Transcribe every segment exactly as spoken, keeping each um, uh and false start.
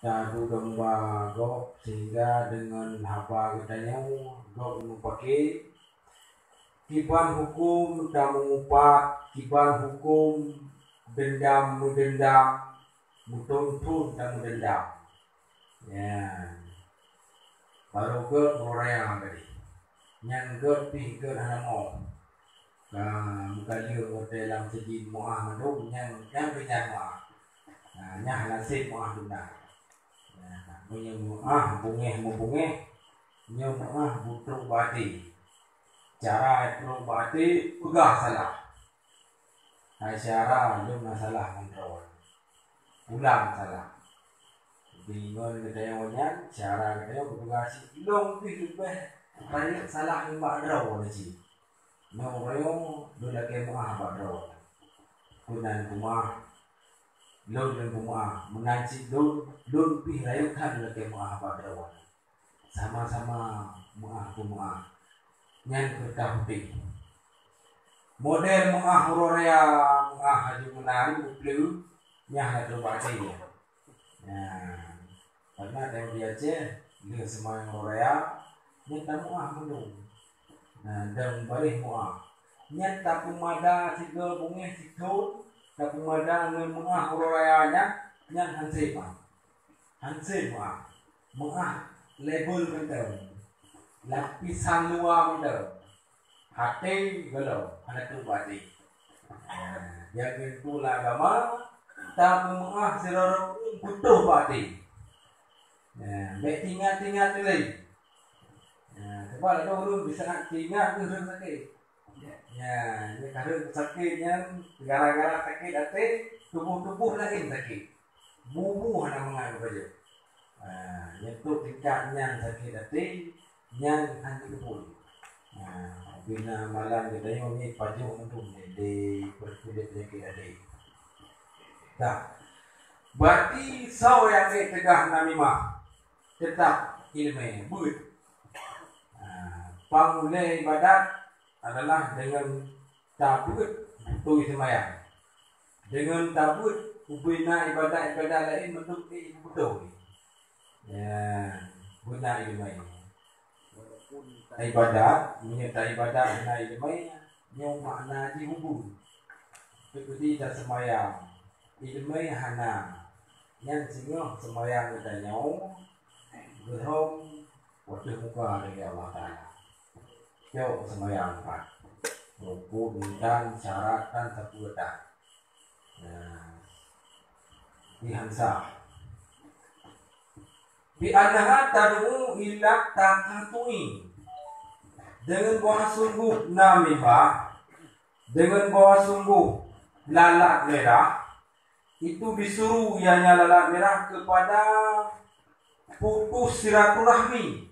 Tadu domba gob, sehingga deungon haba geutanyoe gob meupaké, kiban huköm tameungupat, kiban huköm deundam meudeundam, meuthon-thon tameudeundam. Ya. Barô geuh uroe raya tadi. Nyan geuh pih geuh hana moh. Ka meukaleueng watée lam seujid meuah mandum nyan, nyan pih nyan meuah. Nah, nyan hana sép meuah tunda. Nah, meunyoe meuah bungéh meubungéh, nyoe meuah butrok bak até. Cara trok bak até peugah salah. Hai syedara, lôn na salah ngon droe. Ulang salah. Deungon geutanyoe nyan, syedara geutanyoe geupeugah cit, lôn pih leubeh rayeuk salah nibak droe cit. Nyoe uroe nyoe lôn lakée meuah bak droe. Keunan peumeuah, lôn lôn peumeuah, meunan cit lôn, lôn pih rayeuk that lôn lakée meuah bak droe. Sama-sama meuah peumeuah. Nyan keureutah putéh. Model meuah uroe raya, meuah aju meunari, mupleu, nyan hana trok bak até nyan. Nah, karena tanyoe di Aceh, lheueh seumayang uroe raya, nyan tameuah mandum. Nah, dan baréh meuah. Nyan tapeumada sigoe bungéh sithon, tapeumada ngon meuah uroe raya nyan, nyan han sép meuah. Han sép meuah. Meuah label mantong. Lapisan luwa mantong. Até gohlom, hana trok bak até. Nah, nyang keuneuk lam agama, tapeumeuah sidroe ureueng putôh bak até. Nah, bék teuingat-teuingat lé. Nah, sabab ladôm ureueng bisa teuingat ureueng sakét. Ya, nyan kareueng sakét nyan gara-gara sakét até, tuboh-tuboh laén sakét. Bubu hana mangat geupajoh. Ha, nyan trok tingkat nyan sakét até, nyan han jiteupeue. Ha, bina malam geutanyoe nyoe pajoh mandum nyoe di peureulée peunyakét até. Dah. Berarti soe nyang ék teugah namimah, teutap iéleumé, beuet. Ha, pangulée ibadat adalah deungon tabeuet beutôi seumayang. Deungon tabeuet ubena ibadat-ibadat laén mandum ék beutôi. Ya, beuna iéleumé. Ibadat, meunyoe ta ibadat hana iéleumé, nyoe makna jih hubung. Seperti taseumayang, iéleumé hana. Nyan singoh seumayang geutanyoe geuhom wateueh muka lagée Allah Taala. Cok seumayang pat. Rukuk, intan, syarat, dan sapeue tan. Nah, di hansa. Bi annaha tad'u ila taqattu'i. Deungon bahwa sungguh namimah, deungon bahwa sungguh lalat mirah, itu disuruh ianya lalat mirah kepada putus silaturahmi.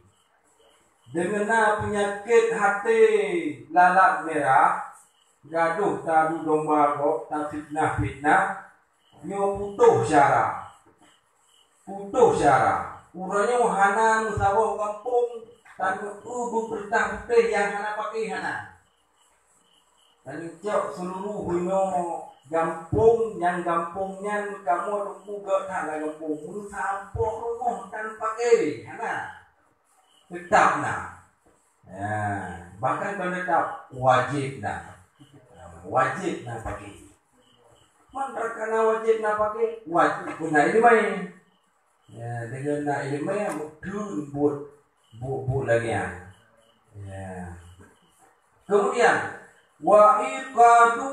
Deungon na peunyakét até lalat mirah, gadoh tadu domba gob, tafitnah-fitnah, nyoe putôh syara. Putôh syara. Uroe nyoe hana meusaboh gampông, tanyoe eu beupeurintah putéh nyang hana paké hana. Tanyoe cok seuluruh inoe gampông, nyang gampông nyan kamoe teungku gét that lam gampông. Meusaboh rumoh tan paké hana. Teutap na. Ya, bahkan kon teutap, wajéb na. Wajéb na paké. Man takana wajéb na paké, wajéb beuna iéleumé. Ya, deungon na iéleumé meutheun buet, buet-buet lagée nyan. Ya. Kemudian, wa iqadu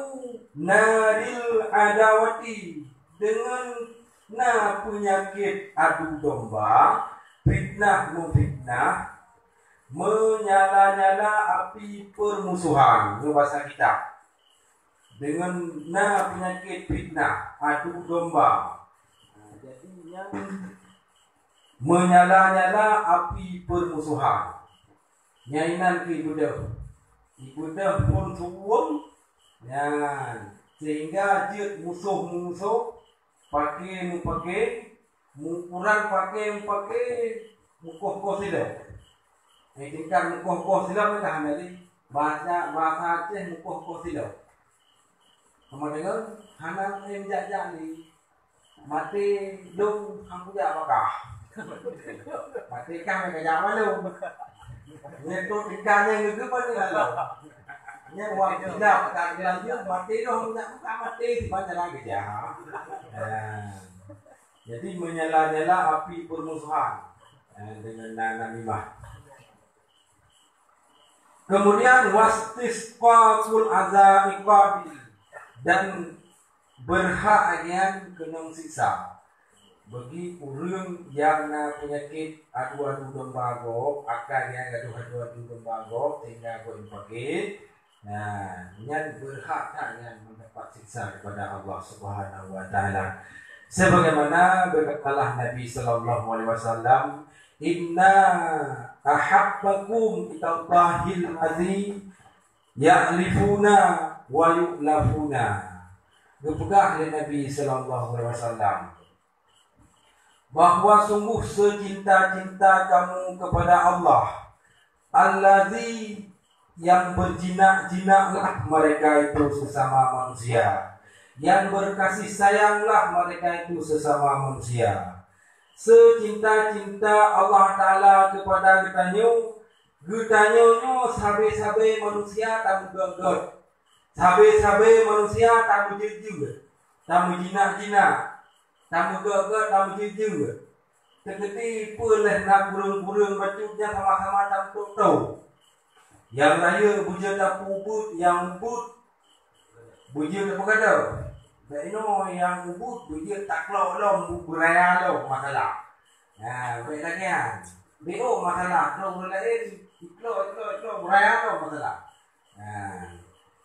naril adawati, deungon na peunyakét adu domba, fitnah meufitnah, meunyala-nyala api peurmusohan, nyoe basa kitab. Deungon na peunyakét fitnah, adu domba. Nah, jadi nyan meunyala-nyala api peurmusohan. Nyan inan keu ibeudôh. Ibeudôh phon suwueng nyan, sehingga jeuet musoh-musoh, paké meupaké, mu-, urang paké meupaké, mukoh-koh silop. Nyang tingkat mukoh-koh silop nyan ka hana lé. Bahasa, bahasa Aceh mukoh-koh silop. Sama deungon hana meu'en jak-jak lé. Maté lôn hana kujak bak kah. Maté kah meukeujak bak lôn. Nyan tu tingkah nyan geugeuban ni lalu. Nyan wak tidak tak dilanjut, maté lôn hana kujak bak kah, maté di mana lagi jah. Nah. Jadi menyala-nyala api permusuhan, eh, dengan na-, namimah. Kemudian wastisqatul adza iqabi, dan berhak nyan keunong siksa. Bagi ureuëng nyang na peunyakét adu-adu domba gob, akan nyang adu-adu domba gob sehingga gob sakét, nah, nyan berhak that nyan mendapat siksa daripada Allah Subhanahu wa Taala. Sebagaimana berkatalah Nabi sallallahu alaihi wasallam, "Inna ahabbakum ilallahi alladzi ya'lafuna wa yu'lafuna." Geupeugah lé Nabi sallallahu alaihi wasallam bahwa sungguh secinta-cinta kamu kepada Allah, alladzi, yang berjinak-jinaklah mereka itu sesama manusia, yang berkasih sayanglah mereka itu sesama manusia. Secinta-cinta Allah Taala kepada geutanyoe, geutanyoe nyoe sabe-sabe manusia tameugét-gét, sabe-sabe manusia tameujeuet-jeuet, tameujinak-jinak, tameugét-gét, tameujeuet-jeuet. Teukeudi peue lheueh na kureueng-kureueng bacut nyan sama-sama tameutoe-toe. Nyang rayeuk beujeuet tapeubuet, nyang buet beujeuet tapeugadôh. Bék inoe nyang buet beujeuet taklok lom, bu-, beuraya lom masalah. Nah, bék lagée nyan. Bék masalah, klok ureuëng laén, iklok, iklok, iklok, beuraya lom masalah. Nah,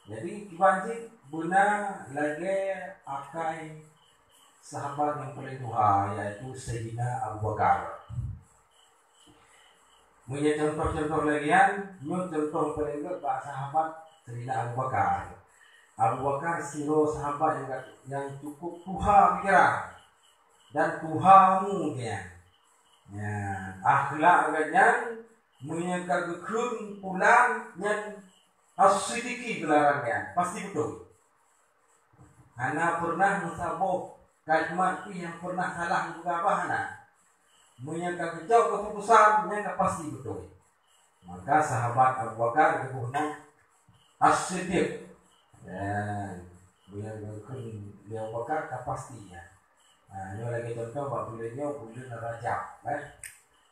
jadi kiban cit beuna lagée akai sahabat nyang paleng tuha, yaitu Saidina Abu Bakar. Meunyoe contoh-contoh lagée nyan, nyoe contoh paleng gét bak sahabat Saidina Abu Bakar. Abu Bakar sidroe sahabat nyang, nyang cukup tuha pikeran dan tuha umu geuh nyan. Nyan, akhlak geuh nyan, meunyoe ka geukheun pulan nyan, as-sidiki geularan nyan, pasti beutôi. Hana peureunah meusaboh kalimat pih nyang peureunah salah geupeugah, hana. Meunyoe ka geucok keuputusan, nyan ka pasti beutôi. Maka sahabat Abu Bakar geuboh nan As-Siddiq. Dan meunyoe geukheun lé Abu Bakar ka pasti nyan. Ha, nyoe lagée contoh bak buleuen nyoe, buleuen Rajab, eh.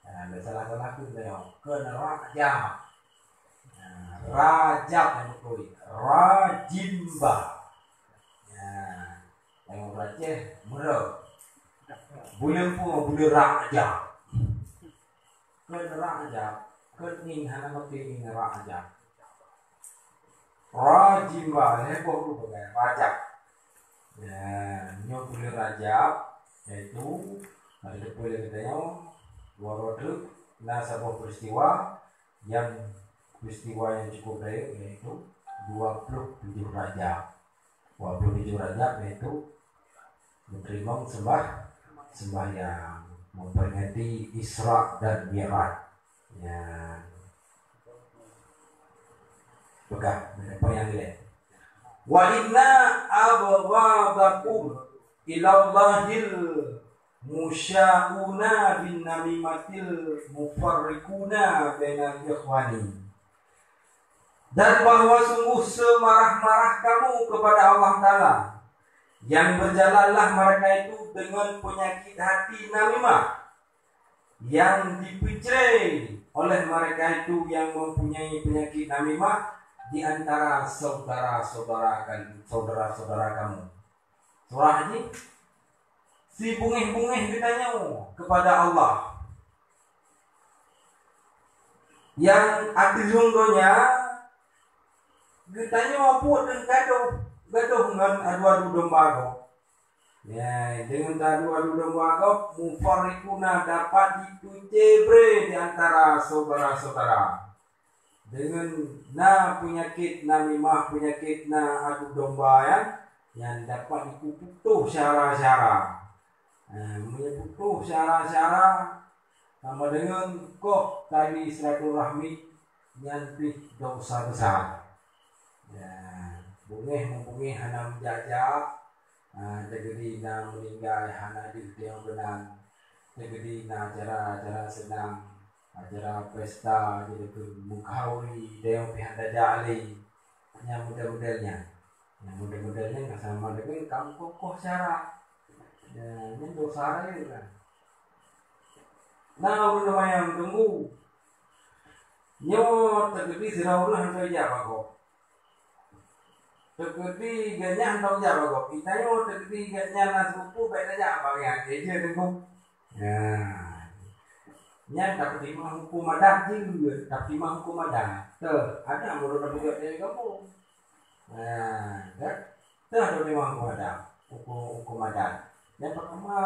Ha, bék salah-salah kheun nyoe, kheun Rajab. Ha, Rajab nyang beutôi, Rajimba. Ha, nyang Aceh Meureu. Buleuen peue, buleuen Rajab. Kheun Rajab, kheun ngieng hana maté ngieng Rajab. Rajimba, lhée boh reubagai Rajab. Ya, nyoe buleuen Rajab, yaitu, pada teupeu lé geutanyoe, dua droe teuk, na saboh peristiwa, nyang peristiwa nyang cukup rayeuk, yaitu dua ploh tujoh Rajab. Dua ploh tujoh Rajab, yaitu meuteurimong sembah-, sembahyang, memperingati Isra dan Mi'raj. Ya. Peugah, apa yang lain? "Wa inna abghadakum ilallahil musya'una bin namimatil mufarriquna bainal ikhwani." Dan bahwa sungguh semarah-marah kamu kepada Allah Taala, yang berjalanlah mereka itu dengan penyakit hati namimah, yang dipeucre oleh mereka itu yang mempunyai penyakit namimah di antara saudara-saudara kan-, saudara-saudara kamu. Surah jih, sibungéh-bungéh geutanyoe kepada Allah. Nyang ateueh donya, geutanyoe pun gadôh, gadôh ngon adu-adu domba gob. Ya, deungon adu-adu domba gob, mufarriquna, dapat jipeucre di antara saudara-saudara. Deungon na peunyakét namimah, peunyakét na adu domba nyan, nyan dapat jipeuputoh syara-syara. Ha, meunyoe peuputoh syara-syara, sama deungon koh tali silaturahmi, nyan pih desya besar. Ya, beungéh-beungéh hana meujak-jak, Ah, teukeudi na meuninggai hana deuh teuh meunan. Teukeudi na acara-acara seunang, acara pesta, jadi keu meukauri teuh pih hana tajak lé. Nyang model-model nyan. Nyang model-model nyan ka sama deungon kaum kokoh syara. Ya, nyan dosa rayeuk kan. Na ureueng nyang tunggu. Nyoe teukeudi sidroe ureueng hantom jak bak gob. Teukeudi gobnyan hantom jak bak gob. Geutanyoe teukeudi gobnyan na seupupu, bèk tajak bak gobnyan. Eh, jeuet teungku. Nah. Nyan tapeutimang huköm adat jeuet, tapeutimang huköm adat. Teuh, adat meunurot tapeugah di gampông. Nah, kan? Teuh tapeutimang huköm adat. Huköm, huköm adat. Nyang pertama,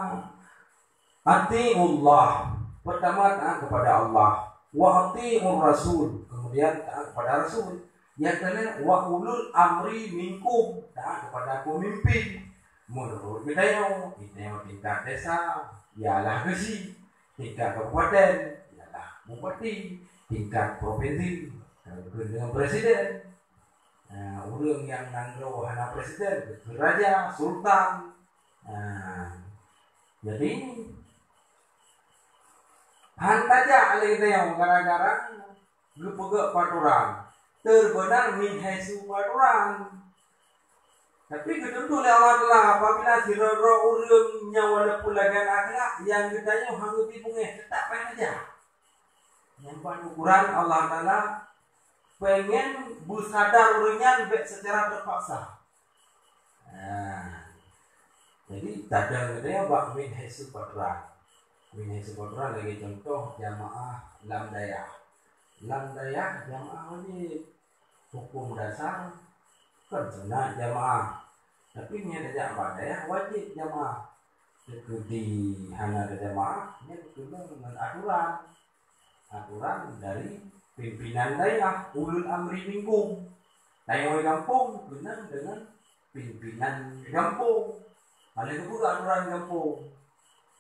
atiullah. Pertama, taat kepada Allah. Wa atiur rasul. Kemudian taat kepada Rasul. Nyang keulhèe, wa ulul amri minkum. Taat kepada pemimpin. Meunurot geutanyoe, geutanyoe tingkat desa, ialah geuchik. Tingkat kabupaten, ialah bupati. Tingkat provinsi, deungon presiden. Nah, ureueng nyang nanggroe hana presiden, keu raja, sultan. Nah, jadi, han tajak lé geutanyoe gara-gara geupeugah peuaturan. Teubeunar min haitsu peuaturan. Tapi geutuntut lé Allah Taala apabila sidroe-droe ureueng nyang walaupun lagèe akhlak nyang geutanyoe han geubri beungèh, teutap payah tajak. Nyan ban ukuran Allah Taala pengen beusadar ureueng nyan bèk secara terpaksa. Nah, jadi tadong geutanyoe bak min haitsu peuaturan. Min haitsu peuaturan lagèe contoh jamaah lam dayah. Lam dayah jamaah wajéb. Huköm dasar kon sunat jamaah. Tapi meunyo tajak bak dayah wajéb jamaah. Teukeudi hana tajamaah, nyan keunong ngon aturan. Aturan dari pimpinan dayah, ulul amri minkum. Tanyoe gampông keunong deungon pimpinan gampông. Hana geupeugah aturan gampông.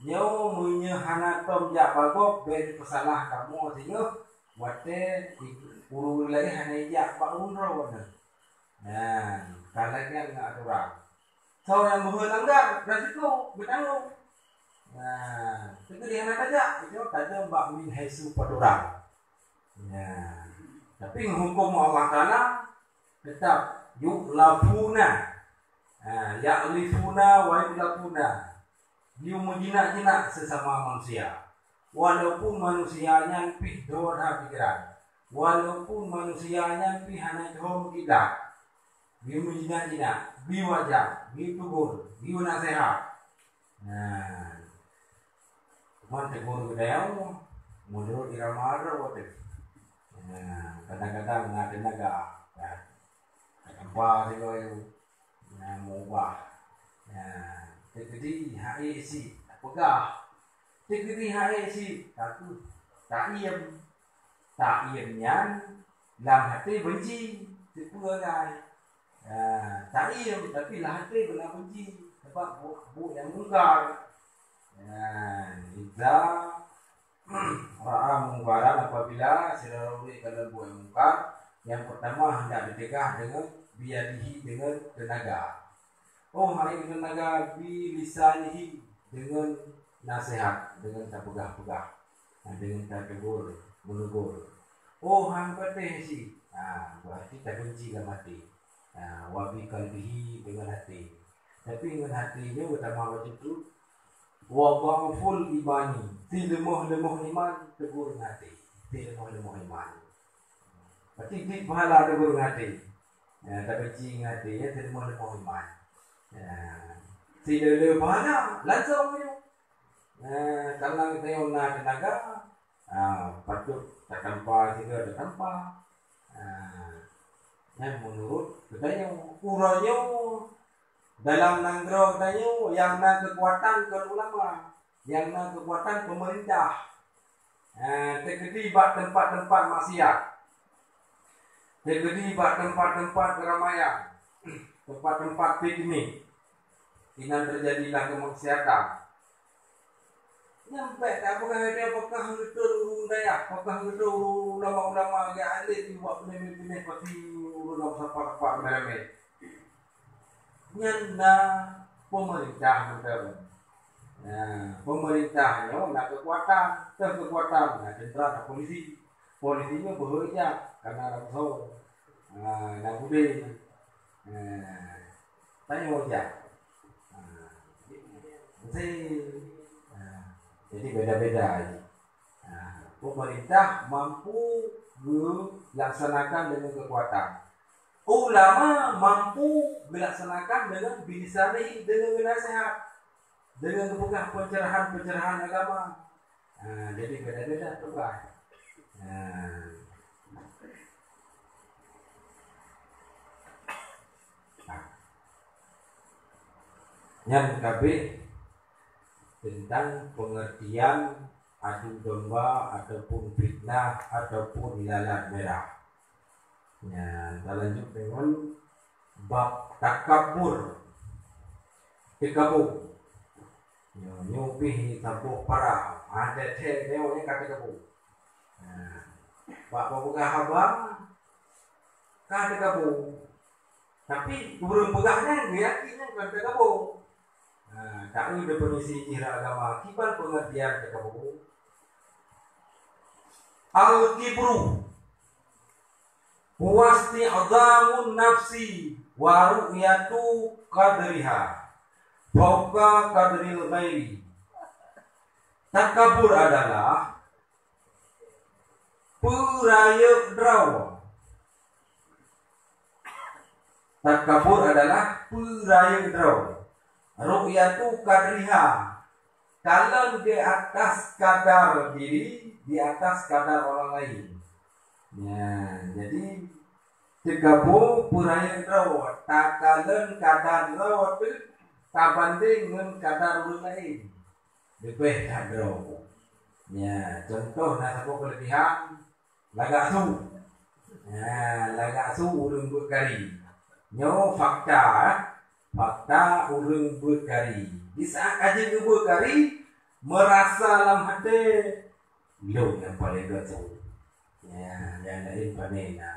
Nyoe meunyoe hana tom jak bak gob, bèk peusalah kamoe singoh watèe ureueng laén hana jak bak ureueng droe nyan. Nah, ka lagèe nyan ngon aturan. Soe nyang meuheuet langgar, resiko geutanggong. Nah, teukeudi hana tajak, itu tajak bak min haitsu peuaturan. Nah, tapi ngon huköm Allah Taala teutap yu'lafuna. Ha, ya'lifuna wa yu'lafuna. Geumeujinak-jinak sesama manusia. Walaupun manusia nyan pih droe that pikeran. Walaupun manusia nyan pih hana jroh meukitab. Geumeujinak-jinak, geuwajah, geutegur, geunaseuhat. Nah, cuman tegur geutanyoe meunurot irama droe teuh. Nah, kadang-kadang na teunaga, ya. Tatampa sigoe, nah, meubah. Nah, teukeudi hai si tapeugah. Teukeudi hai si takeuh taiem. Taiem nyan lam até beunci, teupeue gai. Ha, taiem, tapi lam até beuna beunci, sabab buet, buet nyang mungkar. Ha, idza ra'a mungkaran, apabila sidroe ureueng kalon buet nyang mungkar, nyang peurtama handak jicegah deungon biyadihi, deungon teunaga. Oh, hai teunaga, bilisanihi, deungon naseuhat, deungon tapeugah-peugah, ha, deungon tategur, meunegur. Oh, han patéh si, ha, beurati tabeunci lam até. Ha, wa biqalbihi, deungon até. Tapi ngon até nyoe geutamah bacut tu, wa dha'ful imani, sileumoh-leumoh iman, tegur ngon até. Sileumoh-leumoh iman. Berarti di pahala tegur ngon até. Ya, tabeunci ngon até, ya, sileumoh-leumoh iman. Ya. Sileuleue pahala, langsung nyoe. Eh, karena geutanyoe na teunaga, ah, patut tatampa sigoe tatampa. Ah, nyan meunurot geutanyoe. Uroe nyoe dalam nanggroe geutanyoe nyang na keukuatan kon ulama, nyang na keukuatan peumeurintah. Ah, teukeudi bak teumpat-teumpat maksiat. Teukeudi bak teumpat-teumpat keuramaian, teumpat-teumpat piknik, inan teujadilah keumaksiatan. Nyan bèk tapeugah lé, apakah beutôi ureueng dayah, apakah beutôi ulama-ulama nyang alim, iwak binéh-binéh pasti ureueng nyang sapat-sapat ramé-ramé. Nyan na Pemerintah mantong. Nah, pemerintah nyoe na keukuatan, teuh keukuatan, na tentara, na polisi. Polisi nyoe beuhe jak, karena na peusô. Nah, na budé. Nah, tanyoe jak. Nah, mesti. Nah, jadi beda-beda aja. Nah, pemerintah mampu melaksanakan dengan kekuatan. Ulama mampu melaksanakan dengan bilisani, dengan nasihat, dengan membuka pencerahan-pencerahan agama. Nah, jadi beda-beda tugas. Nah. Nyan kabeh tentang pengertian adu domba ataupun fitnah ataupun lalat merah. Nyan, talanjut dengan bab takabur. Takabur. Nyoe, nyoe pih saboh parah. Ada cek nyoe ni kata takabur. Nah, bak peugah haba ka takabur. Tapi ureuëng peugah nyan geuyakin nyan kon takabur. Nah, taeu definisi jih lam agama, kiban pengertian takabur. Al-kibru wasti'zamun nafsi wa ru'yatu qadriha fauqa qadril ghairi. Takabur adalah peurayeuk droe. Takabur adalah peurayeuk droe. Ru'yatu qadriha, kalon di atas kadar diri, di atas kadar orang lain. Ya, jadi takabur peurayeuk droe, takalon kadar droe tu tabandeng ngon kadar ureuëng lain. Leubeh that droe. Ya, contoh na saboh kelebihan, lagak su. Ya, lagak su ureuëng beuet kari. Nyoe fakta, eh. Fakta ureuëng beuet kari. Di saat ka jeuet geubeuet kari, merasa lam até, lôn nyang paleng geusu. Ya, nyang laén pane na,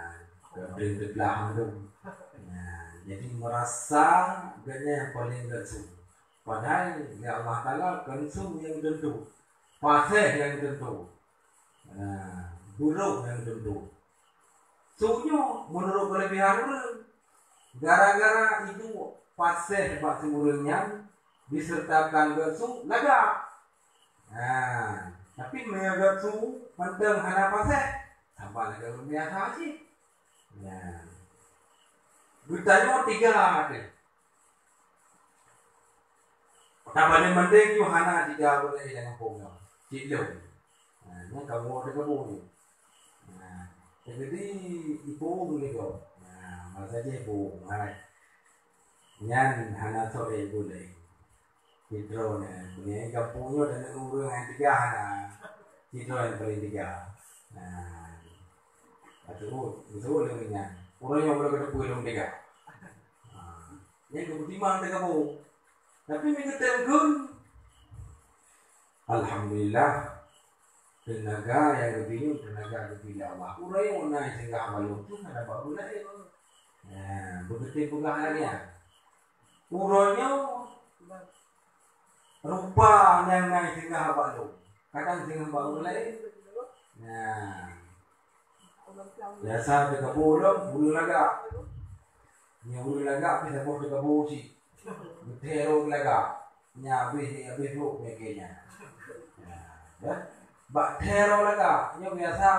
keudeueng teublah mandum. Ya, jadi merasa geuhnyan nyang paleng geusu. Padahai lé Allah Taala kon su nyang teuntô, paséh nyang teuntô, nah, burok nyang teuntô. Su nyoe meunurot keulebihan ureuëng, gara-gara iduek paséh bak si ureuëng nyan disertakan geusu lagak. Nah, tapi meunyoe geusu mantong hana paséh, saban lagak ureuëng biasa cit. Nah, geutanyoe tiga teuh. Tabandeng-bandeng nyoe hana tiga buleuen nyang gampông nyoe. Cit lôn. Ha, nyoe kamoe teuka bu nyoe. Ha, jadi ipo nyoe. Ha, masa jih bu, hai. Nyan hana sok eh buleuen. Cit droe nyan, buleuen gampông nyoe dan ureuëng nyang tiga hana. Cit droe nyang paling tiga. Ha. Atuh, beutôi lôn nyan. Ureuëng nyang udah keuteupeue lôn tiga. Ha. Nyan geupeutimang teuka bu. Tapi meugeutém gun, alhamdulillah, teunaga nyang geubri nyoe teunaga geubri lé Allah. Ureuëng nyang na singgah bak lôn tu hana bak guna ilmu. Nah, beutôi peugah lagée nyan. Uroe nyoe rupa nyang na singgah bak lôn, kadang singgah bak ureuëng laén. Nah, biasa teuka bu lom ureuëng lagak. Nyang ureuëng lagak pih saboh teuka bu cit. Beutero lagak, nyan habéh, habéh brok peunyakét nyan. Nah, ya. Bak tero lagak, nyoe biasa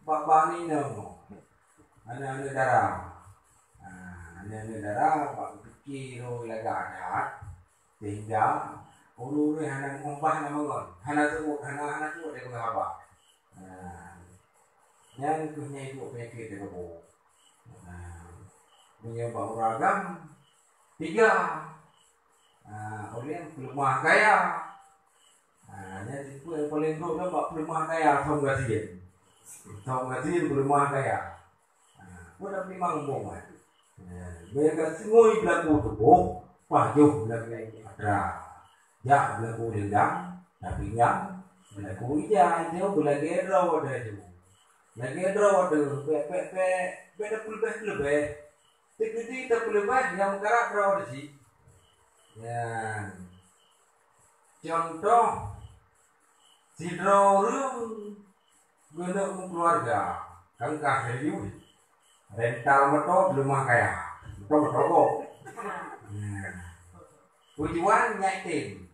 bak bani nyoe. Aneuk-aneuk dara. Nah, aneuk-aneuk dara bak pike lagak that, sehingga ureuëng hana meuubah nama ngon, hana seuôt, hana, hana seuôt daripada haba. Nah, nyan keuh nyang iduek peunyakét teuka bu. Nah, meunyoe bak ureuëng agam, tiga. Ah, ureuëng peuleumah kaya. Ah, nyan tipe nyang paleng brok nyan bak peuleumah kaya, thom gasien. Thom gasien peuleumah kaya. Ah, peue dak peuleumah umbong kan? Ah, bèk gasien ngui beulaku tuboh, pajoh beulaku atra. Jak beulaku dendam, tapi nyang beulaku ija, nyoe beulagée droe deuh tu. Lagée droe deuh, bèk, bèk, bèk, bèk tapeuleubeh-leubeh. Teukeudi tapeuleubeh nyang meukarat droe deuh cit. Nyan. Contoh, sidroe ureuëng geuneuk meukeuluwarga, kan ka serius, rental moto, leumah kaya, moto-moto gob. Nah, tujuan nyak tem.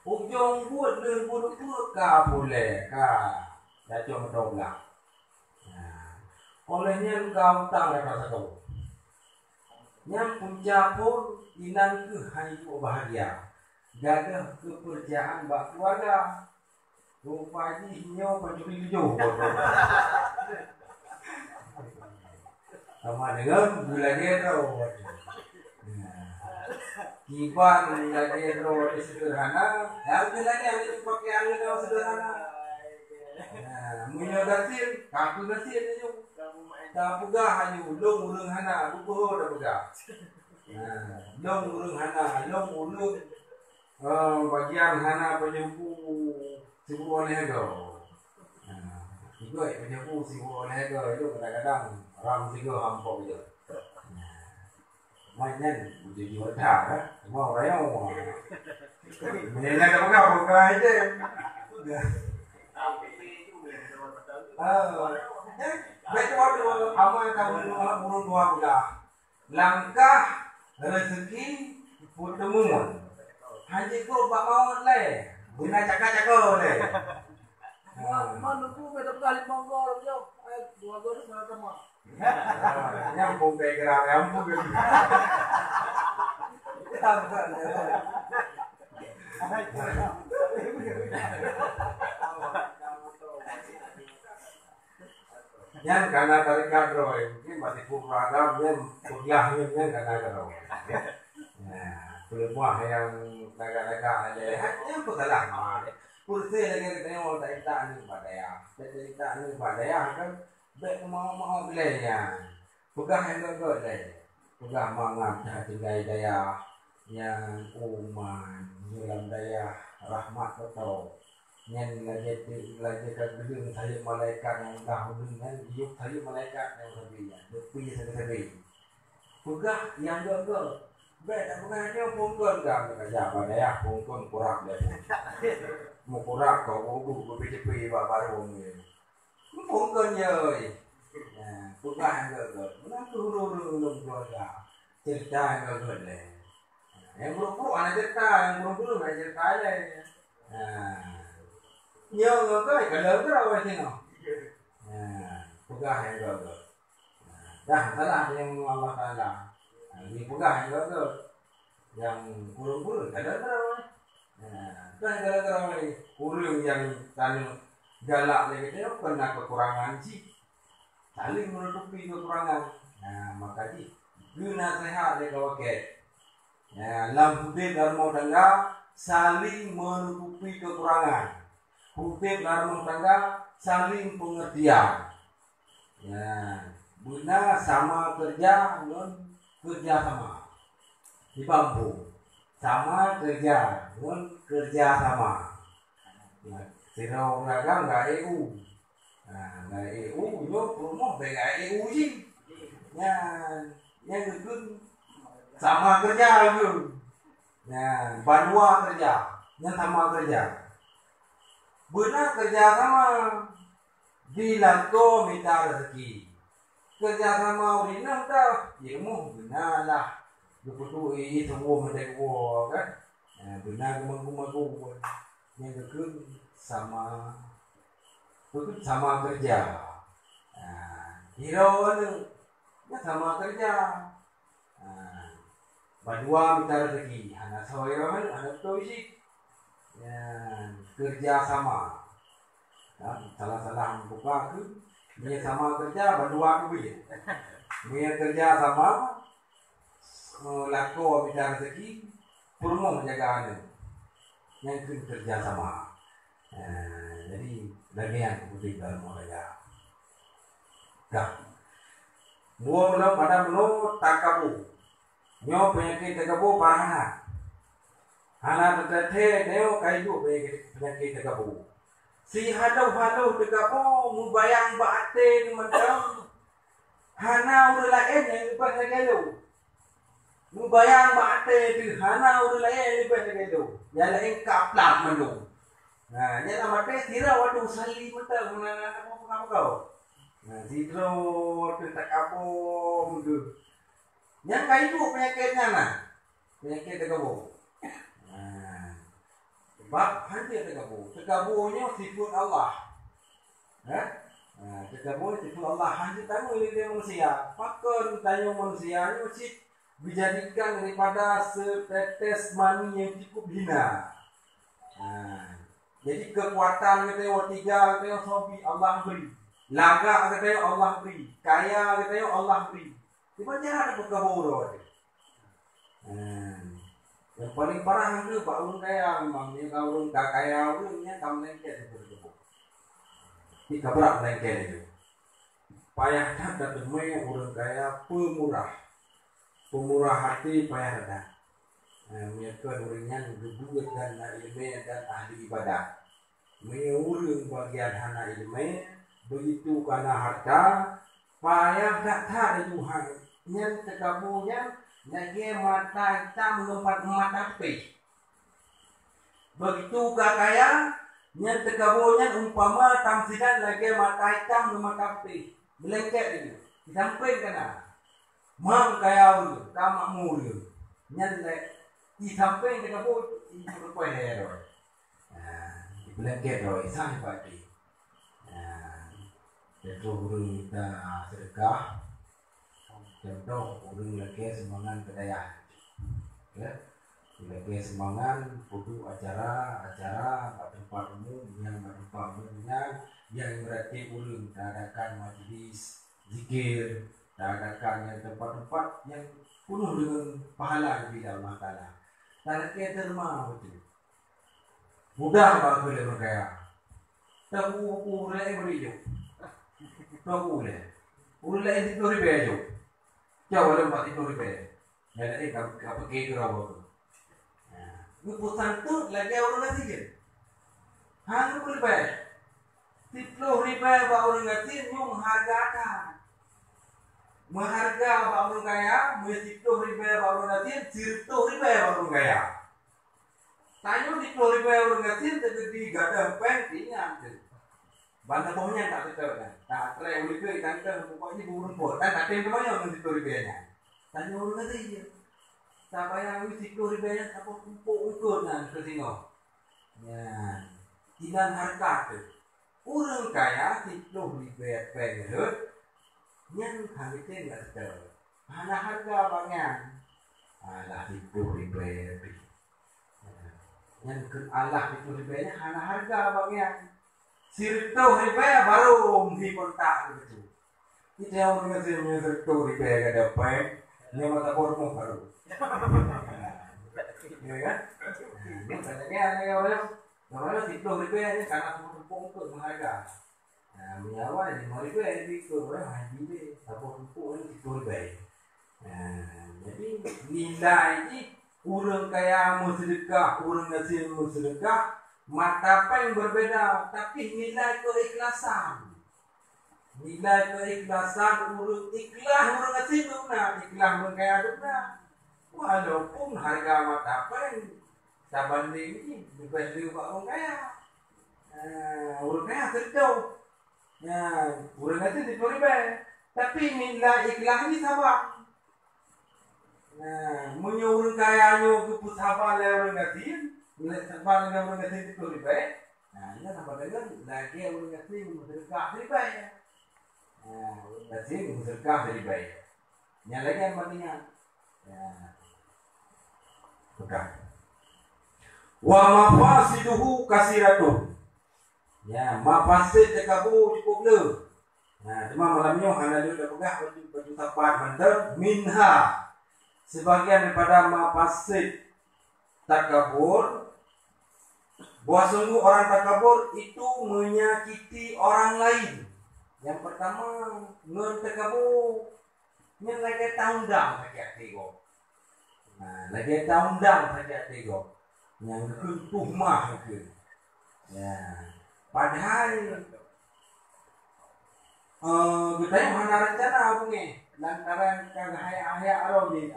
Ujong buet leuh buet ka puléh, ka jacok moto blah. Nah, oleh nyan ka utang rata sagoe. Nyang punca phon inan keuh hai bahagia, gadôh keupeurcayaan bak keuluwarga. Rupa jih nyoe pancuri tujoh. Sama dengan gulage droe. Nah, kiban lagée droe sederhana, nyang gulage lagée pakaian droe sederhana. Nah, meunyoe gasien, ka keu gasien nyoe. Tapeugah haju, lôn ureuëng hana, bubuho tapeugah. Nah, lôn ureuëng hana, lôn ureuëng, eh, bagian hana peunyobu siburoe lhée goe. Nah, igoe peunyobu siburoe lhée goe, itu kadang-kadang ram sigoe hampok je. Nah, Mak nyan, bujur-jujur that, eh. Mau rayong. Meunyoe nyan dak peugah, bukan aja. Ah, eh, baik tu, amal kamu urung dua belah. Langkah rezeki pertemuan. Hanya kau bak maut leh. Guna cakap-cakap leh. Ha. Mana tu, beda peugah lima gol, yo. Eh, dua gol tu sama-sama. Ah, nyambung ke gerak, nyambung ke. Nyan kana tarikat droe, mungkin masih pun beragam, nyan kuliah nyan, nyan kana droe. Nah, peuleumah nyang lagak-lagak aja, nyan pun salah. Pulsa lagi kita yang tak minta ni pada ya, tak minta ni pada ya kan. Bék meu'oh-meu'oh lé nyan. Peugah nyang göt-göt lé. Peugah mangat that tinggai dayah nyang umat dalam dayah rahmat beutôi. Nyan lagée ti-, lagée ka geudeung sayeuep malaikat nyang dah ulôn nyan, yôh sayeuep malaikat nyang sabe nyan, neupi sabe-sabe. Peugah nyang göt-göt. Bék tapeugah nyoe pungkon ka, ka jak bak dayah pungkon kurab lé pun. Meukurab ka udu beupi-beupi bak barô nyoe. Muphom kon yoi. Nah, peugah nyang göt-göt. Meunan keuh ureueng-ureueng lôn keuluwarga. Ceurita nyang göt-göt lé. Nah, nyang buruk-buruk hana ceurita, nyang buruk-buruk hana ceurita lé. Nah, nyoe ngon keu ka lôn keudroe sinoe. Nah, peugah nyang göt-göt. Nah, dah salah deungon Allah Taala. Nah, jipeugah nyang göt-göt. Nyang ureueng-ureueng ka lôn keudroe. Nah, kan gara-gara ureueng nyang tanyoe galak lé geutanyoe kon na keukurangan jih. Saling menutupi keukurangan. Nah, maka jih geunaseuhat lé kawakée. Nah, lam udeb lam rumoh tangga saling menutupi keukurangan. Udeb lam rumoh tangga saling pengertian. Ya, beuna sama keureuja ngon keureuja sama. Dibambong. Sama keureuja ngon keureuja sama. Ya, sidroe ureueng agam gak E U. Nah, gak E U nyoe peurumoh bèk gak E U jih. Nyan, nyan geukheun sama keureuja geukheun. Nyan, bandua keureuja. Nyan sama keureuja. Beuna keureuja sama. Di lakoe mita raseuki. Keureuja sama ureueng inong ka, ilmu beuna lah. Geupeuduek ié tuboh meuteuk woe kan. Eh, beuna geumeugu-meugu. Nyang geukheun sama, geukheun sama keureuja. Ah, hiro nyoe, nyan sama keureuja. Ha, bandua mita raseuki, hana soe roh, hana beutôi cit. Ya, keureuja sama. Ha, salah-salah meubuka keu, meunyo sama keureuja, bandua keubiet. Meunyo keureuja sama, eh, lakoe mita raseuki, peurumoh jaga aneuk. Nyan keuh keureuja sama. Eh, jadi, lagèe nyan udeb lam rumoh tangga. Ka. Dua buleuen pada bunoe takabô. Nyoe peunyakét takabô parah that. Hana teutathe nyoe ka iduek peunyakét, peunyakét takabô. Sihaloh-haloh takabô meubayang bak até mantong. Hana ureueng laén nyang leubeh lagèe lôn. Mubayang bak até teuh hana ureuëng laén leubeh lagée lôn. Nyang laén ka plat mandum. Nah, nyan lam até sira waktu usalli mantong hana hana peugah-peugah. Nah, sidroe teuh takabô meugeue. Nyan ka iduek peunyakét nyan nah. Peunyakét takabô. Nah, sebab hana takabô. Takabô nyoe sifeuet Allah. Eh? Nah, takabô sifeuet Allah hana tanyoe lé manusia. Pakon tanyoe manusia nyoe cit dijadikan daripada setetes mani yang cukup hina. Nah, jadi kekuatan geutanyoe, tiga geutanyoe sobi Allah beri. Lagak geutanyoe Allah beri. Kaya geutanyoe Allah beri. Cuma cara takabô. Hmm. Yang paling parah itu bak ureuëng kaya memang. Dia kalau ureuëng ka kaya ureuëng nyan ka meulengket itu takabô. Ini kabrak meulengket itu. Payah that tateumé ureuëng kaya pemurah. Pemurah hati payah that. Eh, meunyoe kon ureuëng nyan geubuet dan na ileumé dan ahli ibadat. Meunyoe ureuëng bagian hana ileumé, begitu kana harta, payah that-that laju hai. Nyan takabô nyan lagée mata itam ngon mata putih. Begitu ka kaya, nyan takabô nyan umpama tamsilan lagée mata itam ngon mata putih. Meulengket laju. Di sampéng kana. Mang kaya ureuëng, ka makmu ureuëng. Nyan lé, di sampéng takabô, di sampéng takabô. Nah, di peulengket droe, sang pati. Nah, contoh ureuëng mita sedekah. Contoh ureuëng lakée sumbangan keu dayah. Ya. Lakée sumbangan untuk acara-acara bak teumpat umum, nyang bak teumpat umum nyan, nyang berarti ureuëng taadakan majlis zikir, taadakan nyang teumpat-teumpat nyang penuh dengan pahala dibila Allah Taala. Talakée teuma beutôi. Mudah bak keu lé meukaya. Tabu ureuëng laén bri jok. Tabu lé. Ureuëng laén siplôh ribée jok. Jauh lé empat siplôh ribée. Nyan laén ka, ka pike keurawa tu. Nah, geupeusantôt lagée ureuëng gasien. Hana geupeulibée. Siplôh ribée bak ureuëng gasien nyoe meuhareuga that. Meuhareuga bak ureuëng kaya, meunyoe siplôh ribée bak ureuëng gasien, sireutôh ribée bak ureuëng kaya. Tanyoe siplôh ribée ureuëng gasien teukeudi gadôh péng ingat teuh. Ban saboh nyan tak teuka kan. Tak trek ulikeu tangkeuh pokok jih beurumpok. Kan tatem teumanyong ngon siplôh ribée nyan. Tanyoe ureuëng gasien. Tabayang siplôh ribée nyan saboh tumpôk ukeue nan keu singoh. Nyan, inan hareuga teuh. Ureuëng kaya siplôh ribée péng rhot, nyan hana teuka. Hana hareuga bak nyan. Alah siplôh ribée pih. Nyan keu alah siplôh ribée nyan hana hareuga bak nyan. Sireutôh ribée baru meuhi kontak begitu. Kita ureuëng gasien meunyoe sireutôh ribée ka dapat, nyoe mata boh rumoh baru. Ya kan? Nah, ini banyak ya, ya, ya. Namanya siplôh ribée ni karena saboh tumpôk ukeue meuhareuga. Nah, meunyoe awai lima ribée, lebih ke orang haji deh. Saboh tumpôk ni siplôh ribée. Nah, jadi nilai jih ureuëng kaya meuseudeukah, ureuëng gasien meuseudeukah, mata péng berbeda, tapi nilai keikhlasan. Nilai keikhlasan ureuëng ikhlas, ureuëng gasien dum na, ikhlas ureuëng kaya dum na. Walaupun hareuga mata péng tabanding jih leubeh le bak ureuëng kaya. Ah, ureuëng kaya teuntèe. Ya, ureuëng gasien siplôh ribée. Tapi nilai ikhlas jih sama. Nah, meunyoe ureuëng kaya nyoe geupeusaban lé ureuëng gasien, nilai saban lé ureuëng gasien siplôh ribée, nah, nyan sama dengan lagée ureuëng gasien meuseudeukah ribée. Nah, ureuëng gasien meuseudeukah ribée. Nyan lagée bandingan. Ya. Peugah. Wa mafasiduhu kasiratun. Ya, mafasid takabur cukup le. Nah, cuma malam nyoe hana lé tapeugah baju, baju sapat mantong. Minha, sebagian daripada mafasid takabur, bahwa sungguh orang takabur itu menyakiti orang lain. Yang pertama, ngon takabur, nyan lagée taundang sakét até gob. Nah, lagée taundang sakét até gob. Nyang geukheun tuhmah geukheun. Ya. Padahai, eh, geutanyoe hana rencana beungéh lantaran ka geuhayak-hayak droe jih,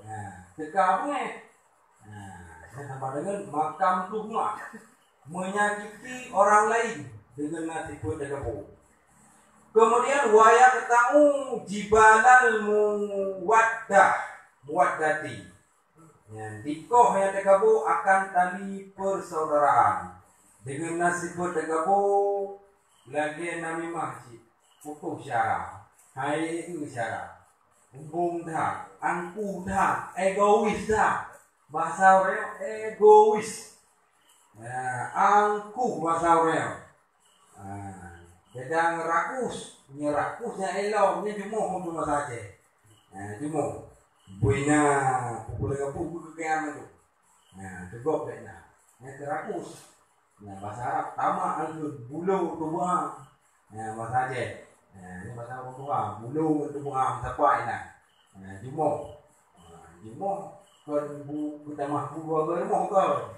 Nah, teuka beungéh. Nah, sama dengan makam tuhmah, menyakiti orang lain dengan na sifeuet teuka boh. Kemudian, wa yaqta'u jibalal muwaddah, muwaddati. Nyan dikoh nyang teuka boh akan tali persaudaraan. Dengan na sifeuet teuka boh, lagée namimah cit, putoh syara, hai syara. Umbong that, angkuh that, egois that. Bahasa ureuëng egois. Nah, angkuh bahasa ureuëng. Ah, beda ngon rakus. Nyoe rakus nyang elok, nyoe jumoh untuk masa Aceh. Ah, jumoh. Buina pukul tiga puluh ke kiamat tu. Nah, teugok bek na. Nyan rakus. Nah, bahasa Arab tamak anggun, bulo tubuh. Nah, bahasa Aceh. Nah, ini bahasa orang tua, bulo tubuh sapai na. Nah, jumoh. Nah, jumoh kon bu, butamah bu dua ke rumoh kon.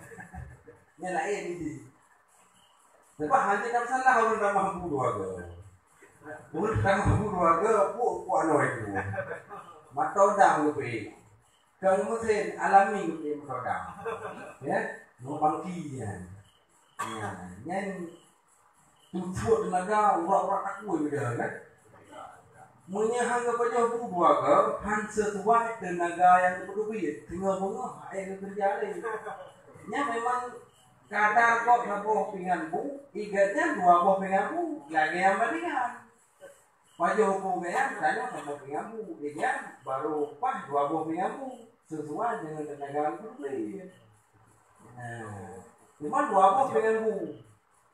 Nyan laén ini. Sebab hanya tak salah orang tamah bu dua ke. Ureuëng tamah bu dua ke, pu, pu anu itu. Mata udang lebih. Kalau mesin alami lebih mata udang. Ya, mau bangki ya. Ya, nyan tujuh tenaga urak-urak takui beda kan. Meunyoe hana pajoh bu dua ke, han sesuai tenaga nyang teupeuteubiet. Teungoh beungoh, hai keureuja lé. Nyan memang kadar kok saboh pingan bu, igat nyan dua boh pingan bu, lagée nyang bandingan. Pajoh bu gaya, tanyoe saboh pingan bu, igat baru pas dua boh pingan bu, sesuai dengan tenaga nyang teupeuteubiet. Nah, cuma dua boh pingan bu.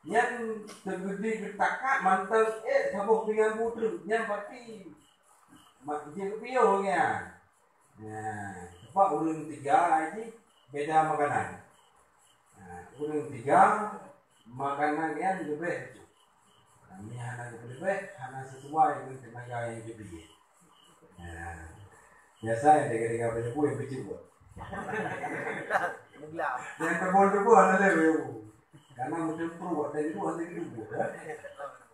Nyan teugeude geutakat mantong ék saboh pingan bu treuk, nyan pasti mak jeuet piôh nyan. Nah, sebab ureuëng tiga jih beda makanan. Nah, ureuëng tiga makanan nyan leubeh tu. Kami hana leubeh, hana sesuai dengan tenaga yang lebih. Nah, biasa yang tiga-tiga penyebut yang kecil buat. Yang tebal-tebal ada leubeh. Karena meuteumpeue watée itu hana geuduek, ya.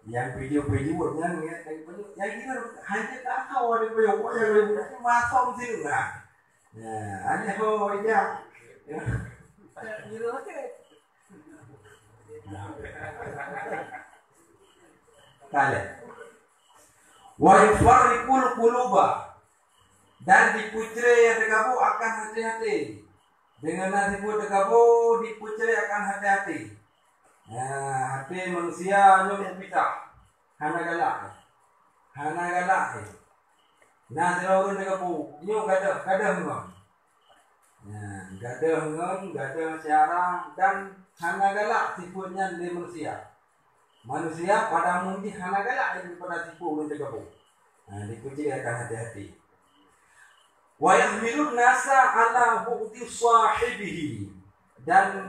Nyang video-video nyan, ya, dari banyak. Yang kita hanya tak tahu ada banyak orang yang lebih masuk sini lah. Ya, hanya ho aja. Ya. Kali. Wa yufarriqul quluba, dan dipeucre nyang teuka boh akan hati-hati. Dengan na sifeuet teuka boh dipeucre akan hati-hati. Nah, hati manusia nyoe meupisah. Hana galak. Hana galak. Nah, sidroe ureuëng teuka boh, nyoe gadoh, gadoh ngon. Nah, gadoh ngon, gadoh syara dan hana galak sifeuet nyan lé manusia. Manusia pada mun jih hana galak daripada sifeuet ureuëng teuka boh. Nah, dipeucre akan hati-hati. Wa yahmilun nasa ala bughdi sahibihi, dan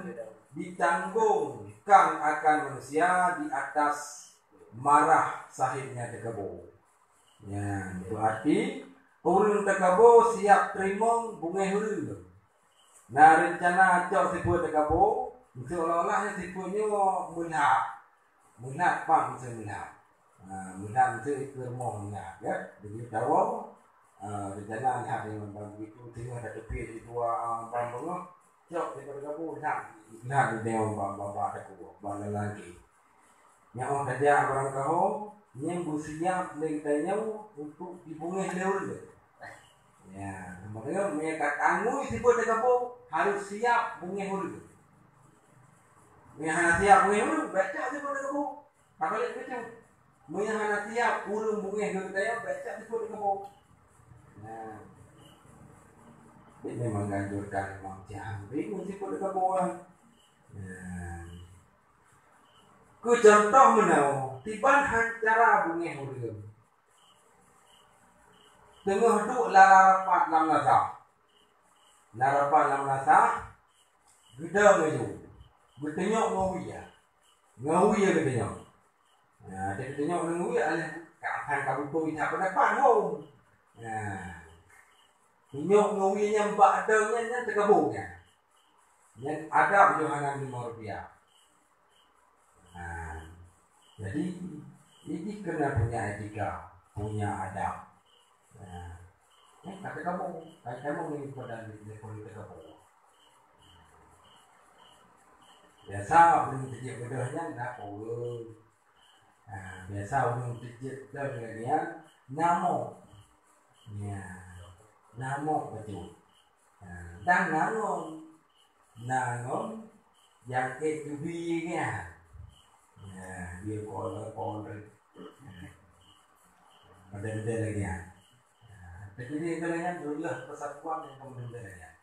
ditanggongkan akan manusia di atas marah sahibnya teuka boh. Ya, berarti ureuëng teuka boh siap teurimong beungéh ureuëng. Na rencana cok sifeuet teuka boh, seolah-olah sifeuet nyoe meulat. Meulat pat meusé meulat. Ha, meulat meusé ikeu rumoh meulat, ya. Begitu tawoe, ha, rencana lihat dengan bang begitu, tengah dah tepi di dua, ha, bang bengah. Cok daripada kabu, lihat. Lihat di dewan bang, bang, bang, aku, bang lelaki. Nyawa kerja barang kau, nyang bersiap lagi tanya untuk dibungih lewat. Ya, makanya mereka tanggung sifeuet teuka boh, harus siap bungih ureuëng. Meunyoe hana siap bungih ureuëng, baca sifeuet teuka boh. Takalek baca. Meunyoe hana siap ureuëng bungih geutanyoe, baca sifeuet teuka boh. Nah. Jadi memang ganjurkan memang siap bungih sifeuet teuka boh. Nah. Keu contoh meunoe, tiban han cara bungih ureuëng. Teungoh duek lara rapat lam lasah. Lara rapat lam lasah, geudong laju. Geutunyok ngon wie. Ngon wie geutunyok. Nah, geutunyok ngon wie, alah ka akan ka beutôi that pendapat hom. Nah. Tunyok ngon wie nyan bak dong nyan, nyan teuka boh nyan. Nyan adab yoh hana lima rupiah. Nah, jadi, ini kena punya etika, punya adab. Nah, Eh, ka teukabô, ka teukabô ni pada level teukabô. Biasa ureuëng teujeuet beudôh nyan na ureuëng. Ha, biasa ureuëng teujeuet beudôh nyan na mok. Ya, na mok beutôi. Ha, dan na ngon, na ngon nyang ék geubi nyan. Ya, dia kol kol. Pada beda lagi ya. Jadi itu dengan dulu persatuan yang kemudian bedanya.